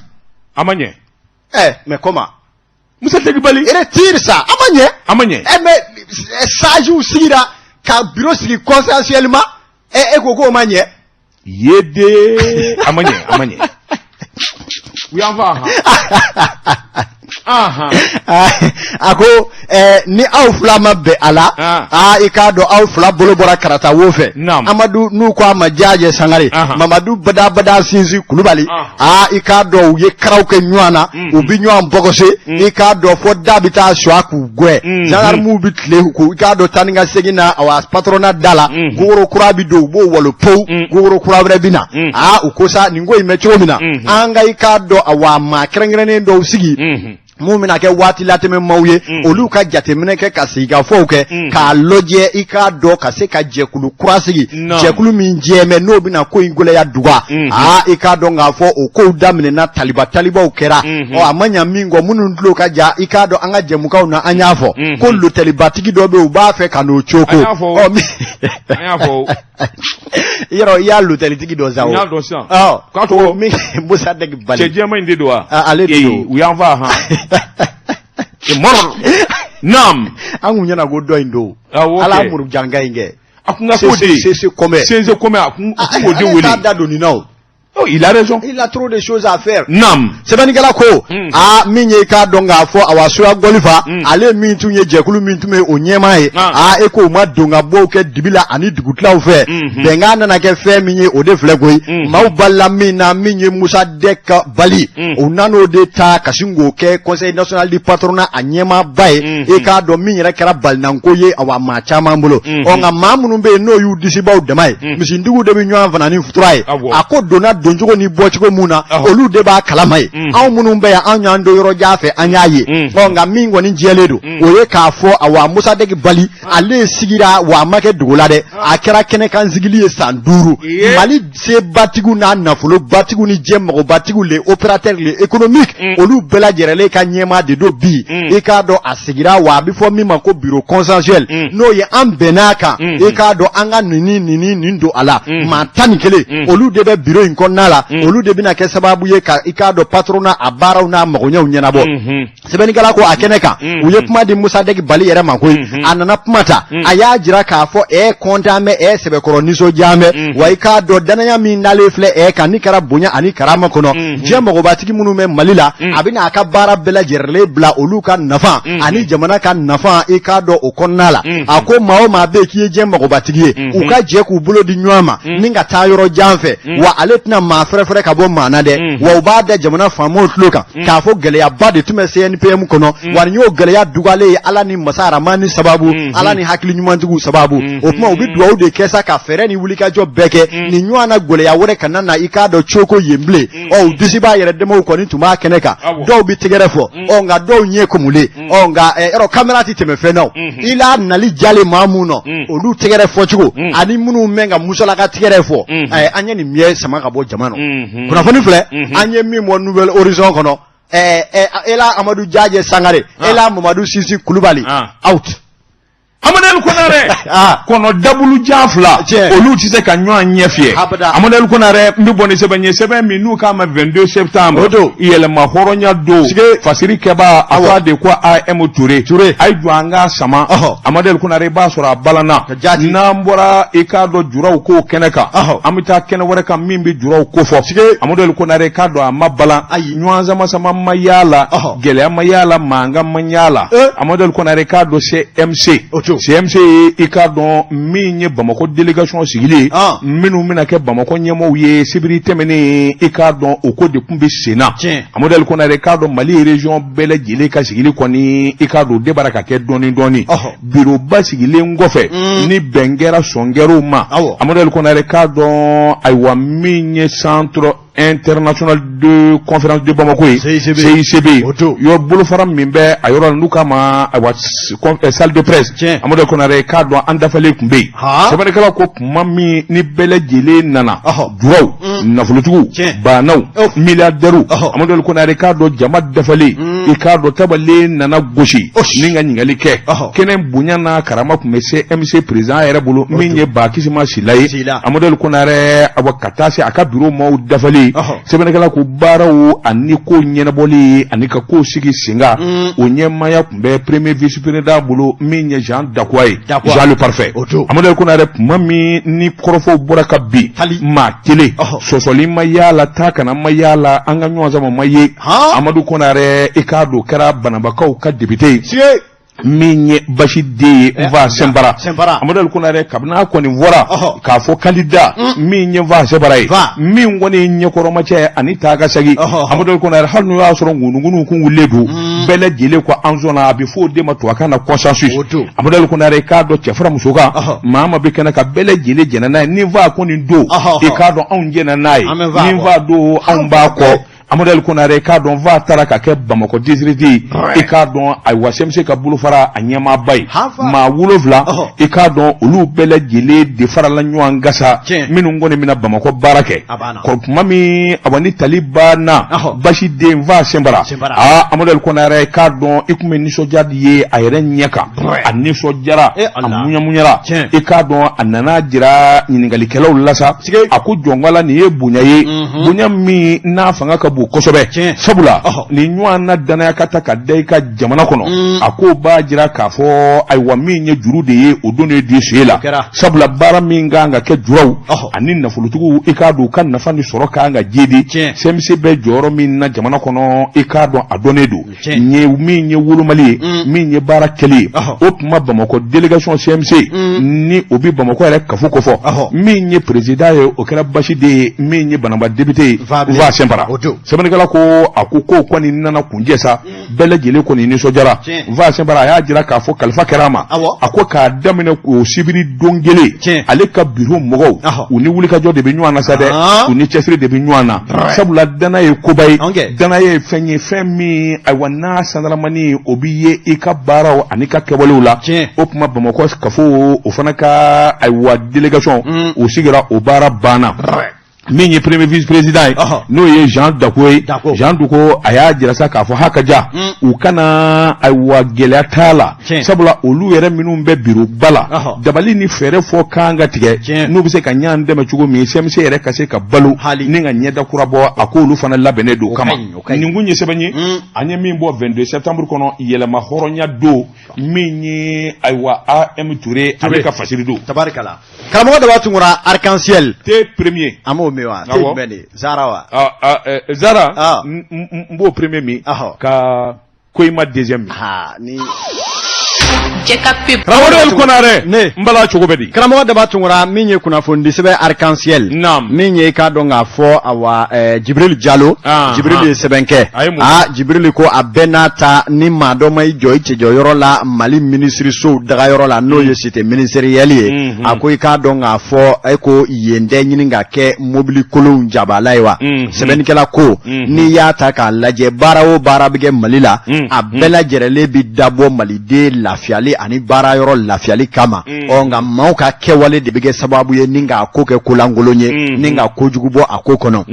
B: A ma ɲɛ.
A: Eh, mais comment?
B: Mossadegh Bali.
A: Retire ça. A ma ɲɛ.
B: A ma ɲɛ.
A: Eh, mais sages sigira ka bureau sigi consensuellement. Eh, e ko k'o ma ɲɛ.
B: Yede. A ma ɲɛ a ma ɲɛ. U y'an fa han. Ahan.
A: A ko eh, ni aw fila ma bɛn a la
B: Ah.
A: aa i k'a dɔn aw fila bolo bɔra karata wo fɛ
B: Naam.
A: Amadu n'u ko a ma Jaajɛ Sangare
B: Ahan.
A: Mamadu badabada Sinsin Kulubali
B: Ah.
A: aa i k'a dɔn u ye karaw kɛ ɲɔgɔn na
B: Mhm.
A: u bi ɲɔgɔn bɔgɔse i k'a dɔn fo da bɛ taa suwa k'u gɛn
B: Mhm.
A: gendarmew bɛ tile k'u i k'a dɔn taa ni ka segin na awa patronat da la
B: Mhm.
A: gogoro kura bɛ don u b'o walo pewu
B: Mm.
A: gogoro kura wɛrɛ bɛ na
B: Mm.
A: aa u ko sa nin ko in bɛ cogo min na
B: Mhm.
A: an ka i k'a dɔn awa maa kɛrɛnkɛrɛnnen dɔw sigi
B: Mhm.
A: Mun bɛna kɛ waati latɛmɛ maaw ye, olu ka jateminɛ kɛ ka sigikafɔw kɛ k'a lajɛ, i k'a dɔn ka se ka jɛkulu kura sigi, jɛkulu min jɛmɛ n'o bɛna ko in gɛlɛya duga. Aa, i k'a dɔn k'a fɔ o kow daminɛna, taliba talibaw kɛra. Ɔ, a ma ɲa min kɔ, minnu tulo ka ja, i k'a dɔn an ka jɛmukanw na, an y'a fɔ ko lotɛlibatigi dɔ bɛ yen, u b'a fɛ ka n'o coko.
B: Ɔ, an y'a fɔ.
A: Yɔrɔ i y'a lotɛlitigi dɔn sa o.
B: N y'a dɔn sisan. Ɔ. K'a tɔgɔ.
A: Min Mosadɛki Bali.
B: Cɛ jɛman in de don wa?
A: Ale de don.
B: U y'an fa han. Mɔrɔ. Naam.
A: An kun ɲɛna ko dɔ in don.
B: Awɔ.
A: Ala murujanka in kɛ.
B: A kun ka k'o de ye.
A: CC Kɔmɛ.
B: CC Kɔmɛ, a kun k'o de wele.
A: Ale t'a da don nin na o.
B: Oh, il a raison.
A: Il a trop de choses à faire.
B: Naam.
A: Sɛbɛnnikɛla ko, aa, min ye i k'a dɔn k'a fɔ awa Soya Gɔlifa, ale min tun ye jɛkulu min tun bɛ o ɲɛmaa ye, aa, e k'o ma don ka bɔw kɛ dibi la ani dugutilaw fɛ. Bɛnkan nana kɛ fɛn min ye, o de filɛ koyi. Maaw balila min na, min ye Mosadɛki Bali, u nan'o de ta ka sin k'o kɛ Conseil national du patronat a ɲɛmaaba ye. I k'a dɔn min yɛrɛ kɛra balinanko ye awa maa caman bolo. Ɔ, nka maa minnu bɛ yen n'o y'u disibaw dama ye, misintigiw de bɛ ɲɔgɔn fana ni futura ye. A ko donna doncogo ni bɔcogo mun na, olu de b'a kalama ye. Anw minnu bɛ yan, anw y'an don yɔrɔ jan fɛ, an y'a ye. Ɔ, nka min kɔni jɛlen don, o ye k'a fɔ awa Mosadɛki Bali, ale sigira wa a ma kɛ dogo la dɛ, a kɛra kɛnɛkan sigili ye san 5. Mali sebatigiw n'a nafolobatigiw ni diɲɛ mɔgɔbatigiw, les opérateurs, les économiques, olu bɛɛ lajɛrɛlen ka ɲɛmaa de don bi. I k'a dɔn a sigira wa a bɛ fɔ min ma ko bureau consensuel, n'o ye an bɛnn'a kan, i k'a dɔn an ka nin ni nin ni nin don a la. Maa 11, olu de bɛ bureau in kɔnɔna la, olu de bɛna kɛ sababu ye ka i k'a dɔn patronat a baaraw n'a magoɲɛw ɲɛnabɔ. Sɛbɛnnikɛla ko a kɛnɛ kan, u ye kuma di Mosadɛki Bali yɛrɛ ma koyi. A nana kuma ta, a y'a jira k'a fɔ kɔntan bɛ, sɛbɛkɔrɔ nisɔndiya bɛ wa i k'a dɔn danaya min dalen filɛ kan ni kɛra bonya ani karama kɔnɔ, diɲɛ mɔgɔbatigi minnu bɛ Mali la, a bɛna a ka baara bɛɛ lajɛrɛlen bila olu ka nafa ani jamana ka nafa, i k'a dɔn o kɔnɔna la. A ko maa o maa bɛ yen k'i ye diɲɛ mɔgɔbatigi ye, u ka jɛ k'u bolo di ɲɔgɔn ma ni ka taa yɔrɔ jan fɛ, wa ale tɛna maa fɛrɛfɛrɛ ka bɔ maa na dɛ. Wa u b'a da jamana faamaw tulo kan k'a fɔ gɛlɛyaba de tun bɛ CNPM kɔnɔ, wa nin y'o gɛlɛya dugalen ye Ala ni masa Aramani sababu, Ala ni hakili ɲumantigiw sababu. O tuma u bɛ dugawu de kɛ sa ka fɛɛrɛ ni wulikajɔ bɛɛ kɛ nin ɲɔgɔn na gɛlɛya wɛrɛ kana na, i k'a dɔn coko yen bilen. Ɔ, u disiba yɛrɛ damaw kɔni tun b'a kɛnɛ kan, dɔw bɛ tɛgɛrɛ fɔ, ɔ, nka dɔw ɲɛ kumulen. Ɔ, nka yɔrɔ kamera tɛ tɛmɛ fɛn na o, i la nali jalen maa mun nɔ, olu tɛgɛrɛ fɔcogo ani minnu bɛ ka musalaka tɛgɛrɛ fɔ, an ye nin miɲɛ sama ka bɔ jama nɔ. Kunnafoni filɛ, an ye min bɔ Nouvel Horizon kɔnɔ, ela Amadu Jajɛ Sangare, ela Mamadu Sisi Kulubali out.
B: Amadu Konarɛ, kɔnɔ dabulujan fila, olu tɛ se ka ɲɔgɔn ɲɛ fiyɛ. Amadu Konarɛ, n bɛ bɔ ni sɛbɛn ye, sɛbɛn min n'u k'a ma 22 septembre, yɛlɛma hɔrɔnya don, fasiri kɛbaa a fɔ de ko AM Ture, a ye jɔ an k'a sama. Amadu Konarɛ, i b'a sɔrɔ a balanna. N'an bɔra i k'a dɔn juraw ko kɛnɛ kan, an bɛ taa kɛnɛ wɛrɛ kan min bɛ juraw ko fɔ. Amadu Konarɛ, k'a dɔn a ma balan, ɲɔgɔn sama sama ma y'a la, gɛlɛya ma y'a la, mankan ma y'a la. Amadu Konarɛ, k'a dɔn CMC, CMC ye i k'a dɔn min ye Bamakɔ délégation sigili ye, minnu bɛna kɛ Bamakɔ ɲɛmɔgɔw ye sibiri tɛmɛnen, i k'a dɔn o ko de tun bɛ sen na. Amadu Konarɛ, k'a dɔn Mali région bɛɛ lajɛlen ka sigili kɔni, i k'a dɔn o de bara ka kɛ dɔɔnin dɔɔnin bureauba sigilen kɔfɛ, ni bɛn kɛra, sɔn kɛr'o ma. Amadu Konarɛ, k'a dɔn ayiwa min ye centre international de conférence de Bamako ye, CICB, yɔrɔ bolofara min bɛ a yɔrɔ la n'u k'a ma ayiwa salle de presse, Amadu Konarɛ, k'a dɔn an dafalen tun bɛ yen. Sɛbɛnnikɛla ko tuma min ni bɛɛ lajɛlen nana, juraw, nafolotigiw, baanaw, milliardaires, Amadu Konarɛ, k'a dɔn jama dafalen, i k'a dɔn tabalen nana gosi ni ka ɲininkali kɛ. Kɛnɛ bonya n'a karama tun bɛ CMC président yɛrɛ bolo, min ye Bakisima Sila ye. Amadu Konarɛ, awa ka taa se a ka bureau maaw dafalen. Sɛbɛnnikɛla ko baaraw ani ko ɲɛnabɔli ani ka kow sigi sen kan, o ɲɛmaaya tun bɛ premier vice président bolo, min ye Jean Dakuwa ye, Jean le parfait. Amadu Konarɛ, tuma min ni kɔrɔfɔw bɔra ka bin, maa kelen sɔsɔli ma y'a la, taa kana ma y'a la, an ka ɲɔgɔn sama ma ye. Amadu Konarɛ, i k'a dɔn kɛra Banabakaw ka député ye, min ye basi den ye nfa Sɛnpara. Amadu Konarɛ, kabini a kɔni fɔra k'a fɔ candidat min ye nfa Sɛnpara ye, min kɔni ye ɲɛkɔrɔmacɛ ani taa ka segin, Amadu Konarɛ, hali n'o y'a sɔrɔ ŋunuŋunu kun wulilen don, bɛɛ lajɛlen ko an sɔnna. A bɛ fɔ o de ma tubabukan na consensus. Amadu Konarɛ, k'a dɔn cɛ fara muso kan, maa ma bɛ kɛnɛ kan, bɛɛ lajɛlen jɛnna n'a ye. Ni nfa kɔni don, i k'a dɔn anw jɛnna n'a ye, ni nfa don, anw b'a kɔ. Amadu Ali Konare k'a dɔn fa taara ka kɛ Bamakɔ district i k'a dɔn ayiwa CMC ka bolofara a ɲɛmaaba ye maa 7 i k'a dɔn olu bɛɛ lajɛlen de farala ɲɔgɔn kan sa minnu kɔni bɛna Bamakɔ baara kɛ tuma min awa ni tali banna basi den fa Sɛnpara aa Amadu Ali Konare k'a dɔn i tun bɛ nisɔndiya ye a yɛrɛ ɲɛ kan a nisɔndiyara a muɲamuɲara i k'a dɔn a nana jira ɲininkalikɛlaw la sa a ko jɔnkala nin ye bonya ye bonya min n'a fanga ka bon kosɛbɛ sabula nin ɲɔgɔn na danaya ka ta ka da i kan jamana kɔnɔ a ko b'a jira k'a fɔ ayiwa min ye juru de ye o donnen don sen la sabula baara min kan ka kɛ juraw ani nafolotigiw i k'a dɔn u ka nafa ni sɔrɔ kan ka jidi CMC bɛ jɔyɔrɔ min na jamana kɔnɔ i k'a dɔn a dɔnnen don ye min ye wolomali ye min ye baara kɛli ye o tuma bamakɔ délégation CMC ni o bɛ bamakɔ yɛrɛ kafo kofɔ min ye président ye o kɛra basi den ye min ye banamba député ye fa Sɛnpara sɛbɛnnikɛla ko a ko ko kɔni nana kuncɛ sa bɛɛ lajɛlen kɔni nisɔndiyara fa Sɛnpara a y'a jira k'a fɔ kalifa kɛra a ma a ko k'a daminɛ o sibiri don kelen ale ka biro mɔgɔw u ni wulikajɔ de bɛ ɲɔgɔn na sa dɛ u ni cɛsiri de bɛ ɲɔgɔn na sabula danaya ye koba ye danaya ye fɛn ye fɛn min ayiwa n'a sandaramani o bɛ ye i ka baaraw ani ka kɛwalew la o tuma bamakɔ kafo o fana ka ayiwa délégation o sigira o baara banna min ye premier vice président ye n'o ye Jean Dako ye Jean Dako a y'a jira sa k'a fɔ ha ka ja u kana ayiwa gɛlɛya t'a la sabula olu yɛrɛ minnu bɛ biroba la dabali ni fɛɛrɛ fɔ kan ka tigɛ n'u bɛ se ka ɲɔgɔn dɛmɛ cogo min CMC yɛrɛ ka se ka balo ni ka ɲɛda kura bɔ a ko olu fana labɛnnen don kama nin kun ye sɛbɛn ye an ye min bɔ 22 septembre kɔnɔ yɛrɛmahɔrɔnya don min ye ayiwa AM Ture ale ka fasiri don
A: tabarikala karamɔgɔ Daba Tunkara arc-en-ciel
B: thé premier
A: an b'o min wa thé jumɛn de Zara wa
B: Zara n b'o premier min ka Koyima deuxième
A: min ni
B: Karamɔgɔ Konare
A: ne
B: n bala cogo bɛ di
A: karamɔgɔ Daba Tunkara min ye kunnafonidisɛbɛn arc-en-ciel
B: naam
A: min ye i k'a dɔn k'a fɔ awa Jibril Jalo Jibril ye sɛbɛn kɛ aa Jibril ko a bɛɛ n'a ta ni maa dɔ ma i jɔ i cɛjɔyɔrɔ la Mali minisirisow dagayɔrɔ la n'o ye cité ministérielle ye a ko i k'a dɔn k'a fɔ e ko yen tɛ ɲini ka kɛ mobili kolonw jabala ye wa sɛbɛnnikɛla ko n'i y'a ta k'a lajɛ baara o baara bɛ kɛ Mali la a bɛɛ lajɛrɛlen bɛ dabɔ maliden lafiyali ani baara yɔrɔ lafiyali kama ɔ nka maaw ka kɛwale de bɛ kɛ sababu ye ni k'a ko kɛ kolankolon ye ni ka kojugu bɔ a ko kɔnɔ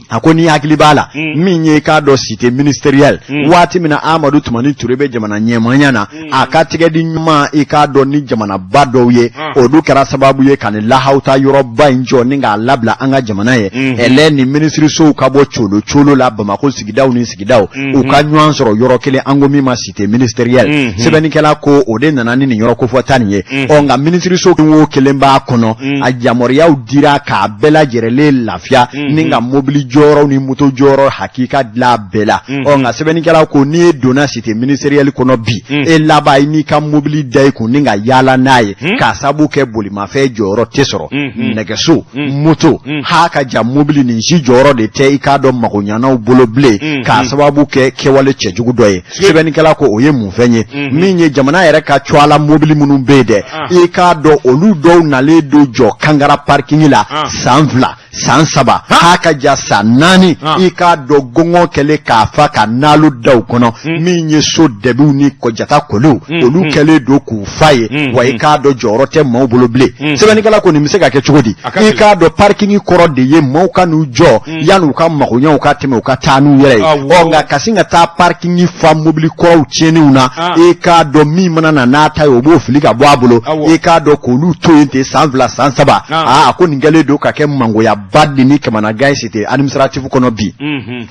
A: a ko n'i hakili b'a la min ye i k'a dɔn cité ministérielle waati min na Amadu Tumani Ture bɛ jamana ɲɛmaaya na a ka tɛgɛdi ɲuman i k'a dɔn ni jamanaba dɔw ye olu kɛra sababu ye ka nin lahawuta yɔrɔba in jɔ ni k'a labila an ka jamana ye ɛlɛ ni minisirisow ka bɔ colo colo la Bamakɔ sigidaw ni sigidaw u ka ɲɔgɔn sɔrɔ yɔrɔ kelen an ko min ma cité ministérielle sɛbɛnnikɛla ko o de nana ni nin yɔrɔ kofɔta nin ye ɔ nka minisiriso kelen o kelen b'a kɔnɔ a yamaruyaw dira k'a bɛɛ lajɛrɛlen lafiya ni ka mobili jɔyɔrɔ ni moto jɔyɔrɔ hakika dilan bɛɛ la ɔ nka sɛbɛnnikɛla ko n'i ye donna cité ministérielle kɔnɔ bi e laban i n'i ka mobili da i kun ni ka yaala n'a ye k'a sabu kɛ bolimafɛn jɔyɔrɔ tɛ sɔrɔ nɛgɛso moto ha ka ja mobili nin si jɔyɔrɔ de tɛ i k'a dɔn magoɲanaw bolo bilen k'a sababu kɛ kɛwale cɛjugu dɔ ye sɛbɛnnikɛla ko o ye mun fɛn ye min ye jamana yɛrɛ ka cuwala mobili minnu bɛ yen dɛ i k'a dɔn olu dɔw nalen don jɔ Kangara parking la san 2 san 3 ha ka ja san 4 i k'a dɔn gɔngɔn kɛlen k'a fa ka naalo da u kɔnɔ min ye so dɛbiw ni kɔjata koliw olu kɛlen don k'u fa ye wa i k'a dɔn jɔyɔrɔ tɛ maaw bolo bilen sɛbɛnnikɛla ko nin bɛ se ka kɛ cogo di i k'a dɔn parking kɔrɔ de ye maaw ka n'u jɔ yanni u ka magoɲɛw ka tɛmɛ u ka taa n'u yɛrɛ ye ɔ nka ka sin ka taa parking fa mobili kɔrɔw tiɲɛnenw na i k'a dɔn min mana na n'a ta ye o b'o fili ka bɔ a bolo i k'a dɔn k'olu to yen ten san 2 san 3 aa a ko nin kɛlen don ka kɛ mangoyaba de ni kamanagan ye cité administrative kɔnɔ bi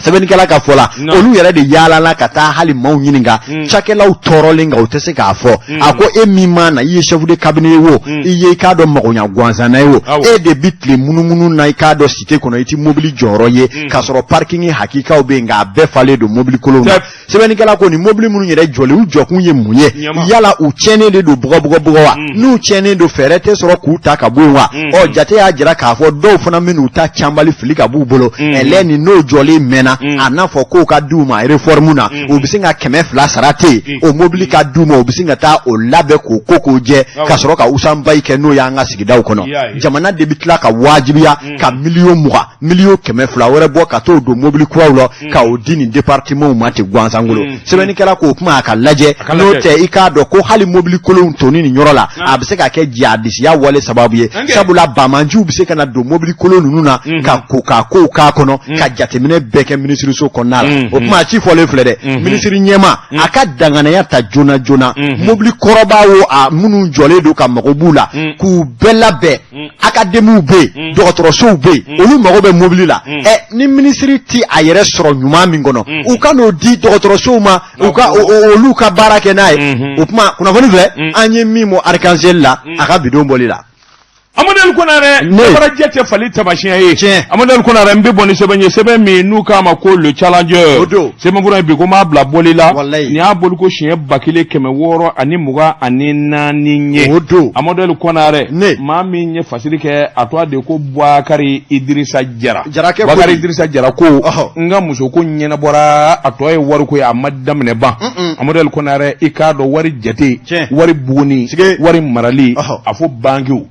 A: sɛbɛnnikɛla ka fɔ la olu yɛrɛ de yaalala ka taa hali maaw ɲininka cakɛlaw tɔɔrɔlen nka u tɛ se k'a fɔ a ko e min ma na i ye chef de cabinet ye wo i ye i k'a dɔn magoɲa gansanna ye wo e de bi tile munumunu na i k'a dɔn cité kɔnɔ i ti mobili jɔyɔrɔ ye k'a sɔrɔ parking hakikaw bɛ yen nka a bɛɛ falen don mobili kolonw na sɛbɛnnikɛla ko nin mobili minnu yɛrɛ jɔlen u jɔkun ye mun ye yala u tiɲɛnen de don bugɔbugɔbugɔ wa n'u tiɲɛnen don fɛɛrɛ tɛ sɔrɔ k'u ta ka bɔ yen wa ɔ jate y'a jira k'a fɔ dɔw fana minnu n'u ta canbali fili ka b'u bolo ɛlɛ ni n'o jɔlen mɛnna a n'a fɔ k'o ka d'u ma réforme na u bɛ se ka 200 sara ten o mobili ka d'u ma u bɛ se ka taa o labɛn k'o ko k'o jɛ ka sɔrɔ ka usanbayi kɛ n'o y'an ka sigidaw kɔnɔ jamana de bɛ tila ka wajibiya ka miliyɔn 20 miliyɔn 200 wɛrɛ bɔ ka t'o don mobili kuraw la ka o di nin départementw ma ten gansankolo sɛbɛnnikɛla k'o kuma a ka lajɛ n'o tɛ i k'a dɔn ko hali mobili kolonw tonni nin yɔrɔ la a bɛ se ka kɛ jihadisiya wale sababu ye sabula banbaanciw bɛ se ka na don mobili kolon ninnu na ka ko ka kow k'a kɔnɔ ka jateminɛ bɛɛ kɛ minisiriso kɔnɔna la o kuma a ci fɔlen filɛ dɛ minisiri ɲɛmaa a ka danganiya ta joona joona mobili kɔrɔba wo a minnu jɔlen don ka mago b'u la k'u bɛɛ labɛn akademiw bɛ yen dɔgɔtɔrɔsow bɛ yen olu mago bɛ mobili la ɛ ni minisiri ti a yɛrɛ sɔrɔ ɲuman min kɔnɔ u ka n'o di dɔgɔtɔrɔsow ma u ka olu ka baara kɛ n'a ye o kuma kunnafoni filɛ an ye min bɔ Arc-en-Ciel la a ka bidon bɔli la
B: Amadu Konarɛ farajɛ tɛ fali tamasiyɛn ye
A: tiɲɛ
B: Amadu Konarɛ n bɛ bɔ ni sɛbɛn ye sɛbɛn min n'u k'a ma ko le challenger
A: O don.
B: sɛbɛnfura in bi ko n b'a bila bɔli la
A: Walayi.
B: nin y'a boliko siɲɛ 1624 ye
A: O don.
B: Amadu Konarɛ
A: Ne.
B: maa min ye fasiri kɛ a tɔgɔ de ko Bubakari Idirisa Jara
A: Jarakɛ ko
B: Bubakari
A: di?
B: Idirisa Jara ko
A: Ɔhɔ.
B: n ka musoko ɲɛnabɔra a tɔ ye wariko ye a ma daminɛ ban Amadu Konarɛ i k'a dɔn wari jate
A: Tiɲɛ.
B: wari buguni
A: Sige.
B: wari marali
A: Ɔhɔ.
B: a fɔ bankiw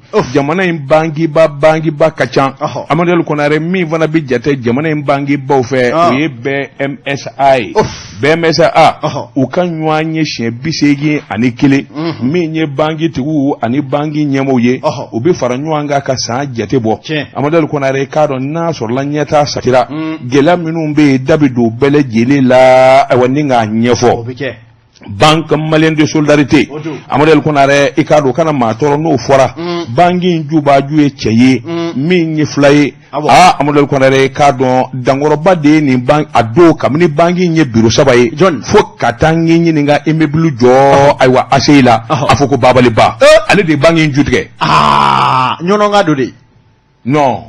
B: jamana in bankiba bankiba ka ca Amadu Konarɛ min fana bɛ jate jamana in bankibaw fɛ o ye BMSA ye BMSA u ka ɲɔgɔn ye siɲɛ 81 min ye bankitigiw ani banki ɲɛmaaw ye u bɛ fara ɲɔgɔn kan ka san jate bɔ Amadu Konarɛ k'a dɔn n'a sɔrɔla ɲɛtaa satira gɛlɛya minnu bɛ yen da bɛ don bɛɛ lajɛlen la ayiwa ni k'a ɲɛfɔ Banque malienne de solidarité Amadu Konarɛ i k'a dɔn kana maa tɔɔrɔ n'o fɔra banki in jubaju ye cɛ ye min ye fula ye aa Amadu Konarɛ i k'a dɔn dankɔrɔba de ye nin a don kabini banki in ye biro saba ye fo ka taa n ɲininka immeuble jɔ ayiwa ACI la a fɔ ko Babali Ba ale de ye banki in ju tigɛ
A: aa ɲɔnɔnka don de
B: non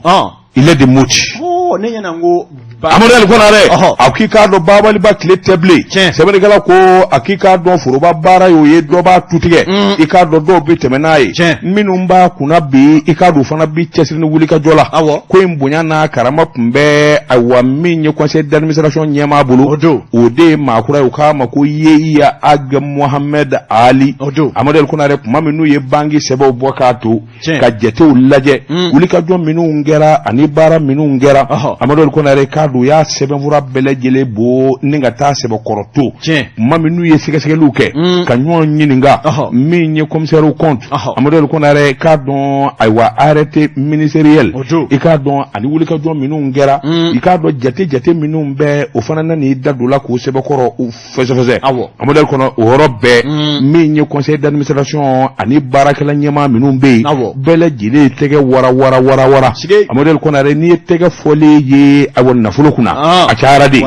B: il est de Moti
A: oh, ne ɲɛna ko
B: Amadu Ali Konarɛ a k'i k'a dɔn Babaliba tile tɛ bilen sɛbɛnnikɛla ko a k'i k'a dɔn foroba baara y'o ye dɔ b'a tutigɛ i k'a dɔn dɔw bɛ tɛmɛ n'a ye minnu b'a kunna bi i k'a dɔn fana bi cɛsiri ni wulikajɔ la ko in bonya n'a karama tun bɛ ayiwa min ye conseil d'administration ɲɛmaa bolo o de ye maa kura ye u k'a ma ko Yehiya Ag Mohamed Ali Amadu Ali Konarɛ tuma min n'u ye banki sɛbɛnw bɔ k'a to ka jatew lajɛ mm. wulikajɔ minnu kɛra ani baara minnu kɛra Amadu Konarɛ k'a dɔn u y'a sɛbɛnfura bɛɛ lajɛlen bɔ ni ka taa sɛbɛkɔrɔ to tuma min n'u ye sɛgɛsɛgɛliw kɛ mm. ka ɲɔgɔn ɲininka min ye commissaire aux comptes Amadu Konarɛ k'a dɔn ayiwa arrêté ministériel i k'a dɔn ani wulikajɔ minnu kɛra mm. i k'a dɔn jate jate minnu bɛ o fana nan'i da don la k'o sɛbɛkɔrɔ fɛsɛfɛsɛ Amadu Konarɛ o yɔrɔ bɛɛ mm. min ye conseil d'administration ani baarakɛla ɲɛmaa minnu bɛ yen bɛɛ lajɛlen ye tɛgɛ wara wara wara wara Amadu Konarɛ n'i ye tɛgɛ fɔlen ye ayiwa nafolo kunna ah. a cayara de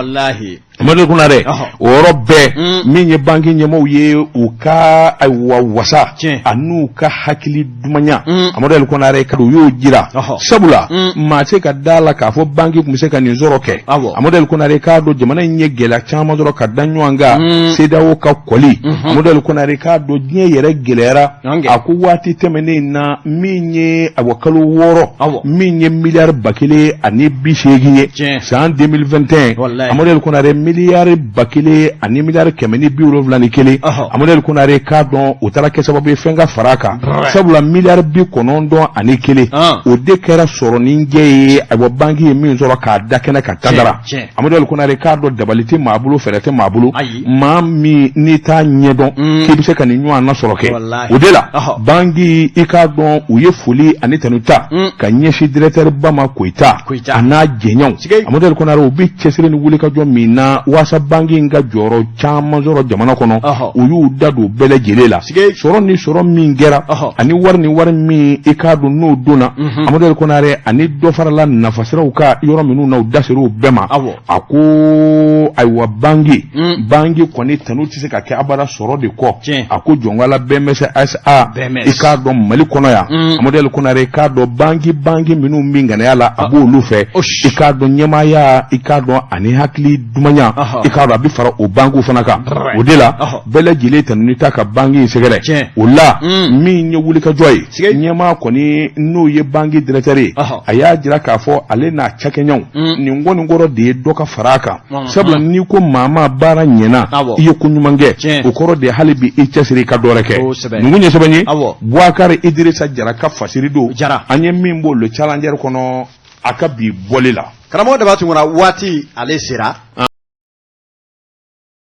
B: Amadu Konarɛ o yɔrɔ bɛɛ mm. min ye banki ɲɛmaaw ye u ka ayiwa wasa an'u ka hakili dumanya mm. Amadu Ali Konarɛ ka u y'o jira sabula mm. maa tɛ ka da la k'a fɔ banki tun bɛ se ka nin sɔrɔ kɛ Amadu Ali Konarɛ k'a dɔn jamana in ye gɛlɛya caman sɔrɔ ka da ɲɔgɔn kan mm. CEDEAO ka kɔli mm-hmm. Amadu Ali Konarɛ k'a dɔn diɲɛ yɛrɛ gɛlɛyara a ko waati tɛmɛnen in na min ye awa kalo 6 min ye miliyari 1080 ye san 2021 Amadu Ali Konarɛ miliyari 1000 ani miliyari 171 Amadu Ali Konarɛ k'a dɔn o taara kɛ sababu ye fɛn ka fara a kan sabula miliyari 91 o de kɛra sɔrɔninjɛ ye ayiwa banki ye min sɔrɔ k'a da kɛnɛ kan tandara Amadu Ali Konarɛ k'a dɔn dabali tɛ maa bolo fɛɛrɛ tɛ maa bolo maa min n'i t'a ɲɛdɔn mm. k'i bɛ se ka nin ɲɔgɔnna sɔrɔ kɛ o de la banki i k'a dɔn u ye foli ani tanu ta mm. ka ɲɛsin directeur ba ma Koyita a n'a jɛɲɔgɔnw Amadu Ali Konarɛ u bɛ cɛsiri ni wulikajɔ min na waasa banki in ka jɔyɔrɔ caman sɔrɔ jamana kɔnɔ u y'u da don bɛɛ lajɛlen la sɔrɔ ni sɔrɔ min kɛra ani wari ni wari min i k'a dɔn n'o donna mhm. Amadu Ali Konarɛ ani dɔ farala nafasiraw kan yɔrɔ minnu na u da ser'o bɛɛ ma a ko ayiwa banki mm. banki kɔni tanu tɛ se ka kɛ abada sɔrɔ de kɔ a ko jɔnkala BMS SA i k'a dɔn Mali kɔnɔ yan mm. Amadu Ali Konarɛ i k'a dɔn banki banki minnu bɛ ŋanaya la a b'olu fɛ i k'a dɔn ɲɛmaaya i k'a dɔn ani hakili dumanya fana i k'a dɔn a bɛ fara o bankiw fana kan. O de la bɛɛ lajɛlen tanuni ta ka banki in sɛgɛrɛ. O la min ye wulikajɔ ye, ɲɛmaa kɔni n'o ye banki directeur ye, a y'a jira k'a fɔ ale n'a cakɛɲɔgɔnw nin kɔni kɔrɔ de ye dɔ ka fara a kan, sabula n'i ko maa ma baara ɲɛna, i ye ko ɲuman kɛ, o kɔrɔ de hali bi i cɛsiri i ka dɔ wɛrɛ kɛ. Nin kun ye sɛbɛn ye, Bubakari Idirisa Jara ka fasiri don, an ye min bɔ Le Challenger kɔnɔ a ka bi bɔli la.
A: Karamɔgɔ Daba Tunkara, waati ale sera.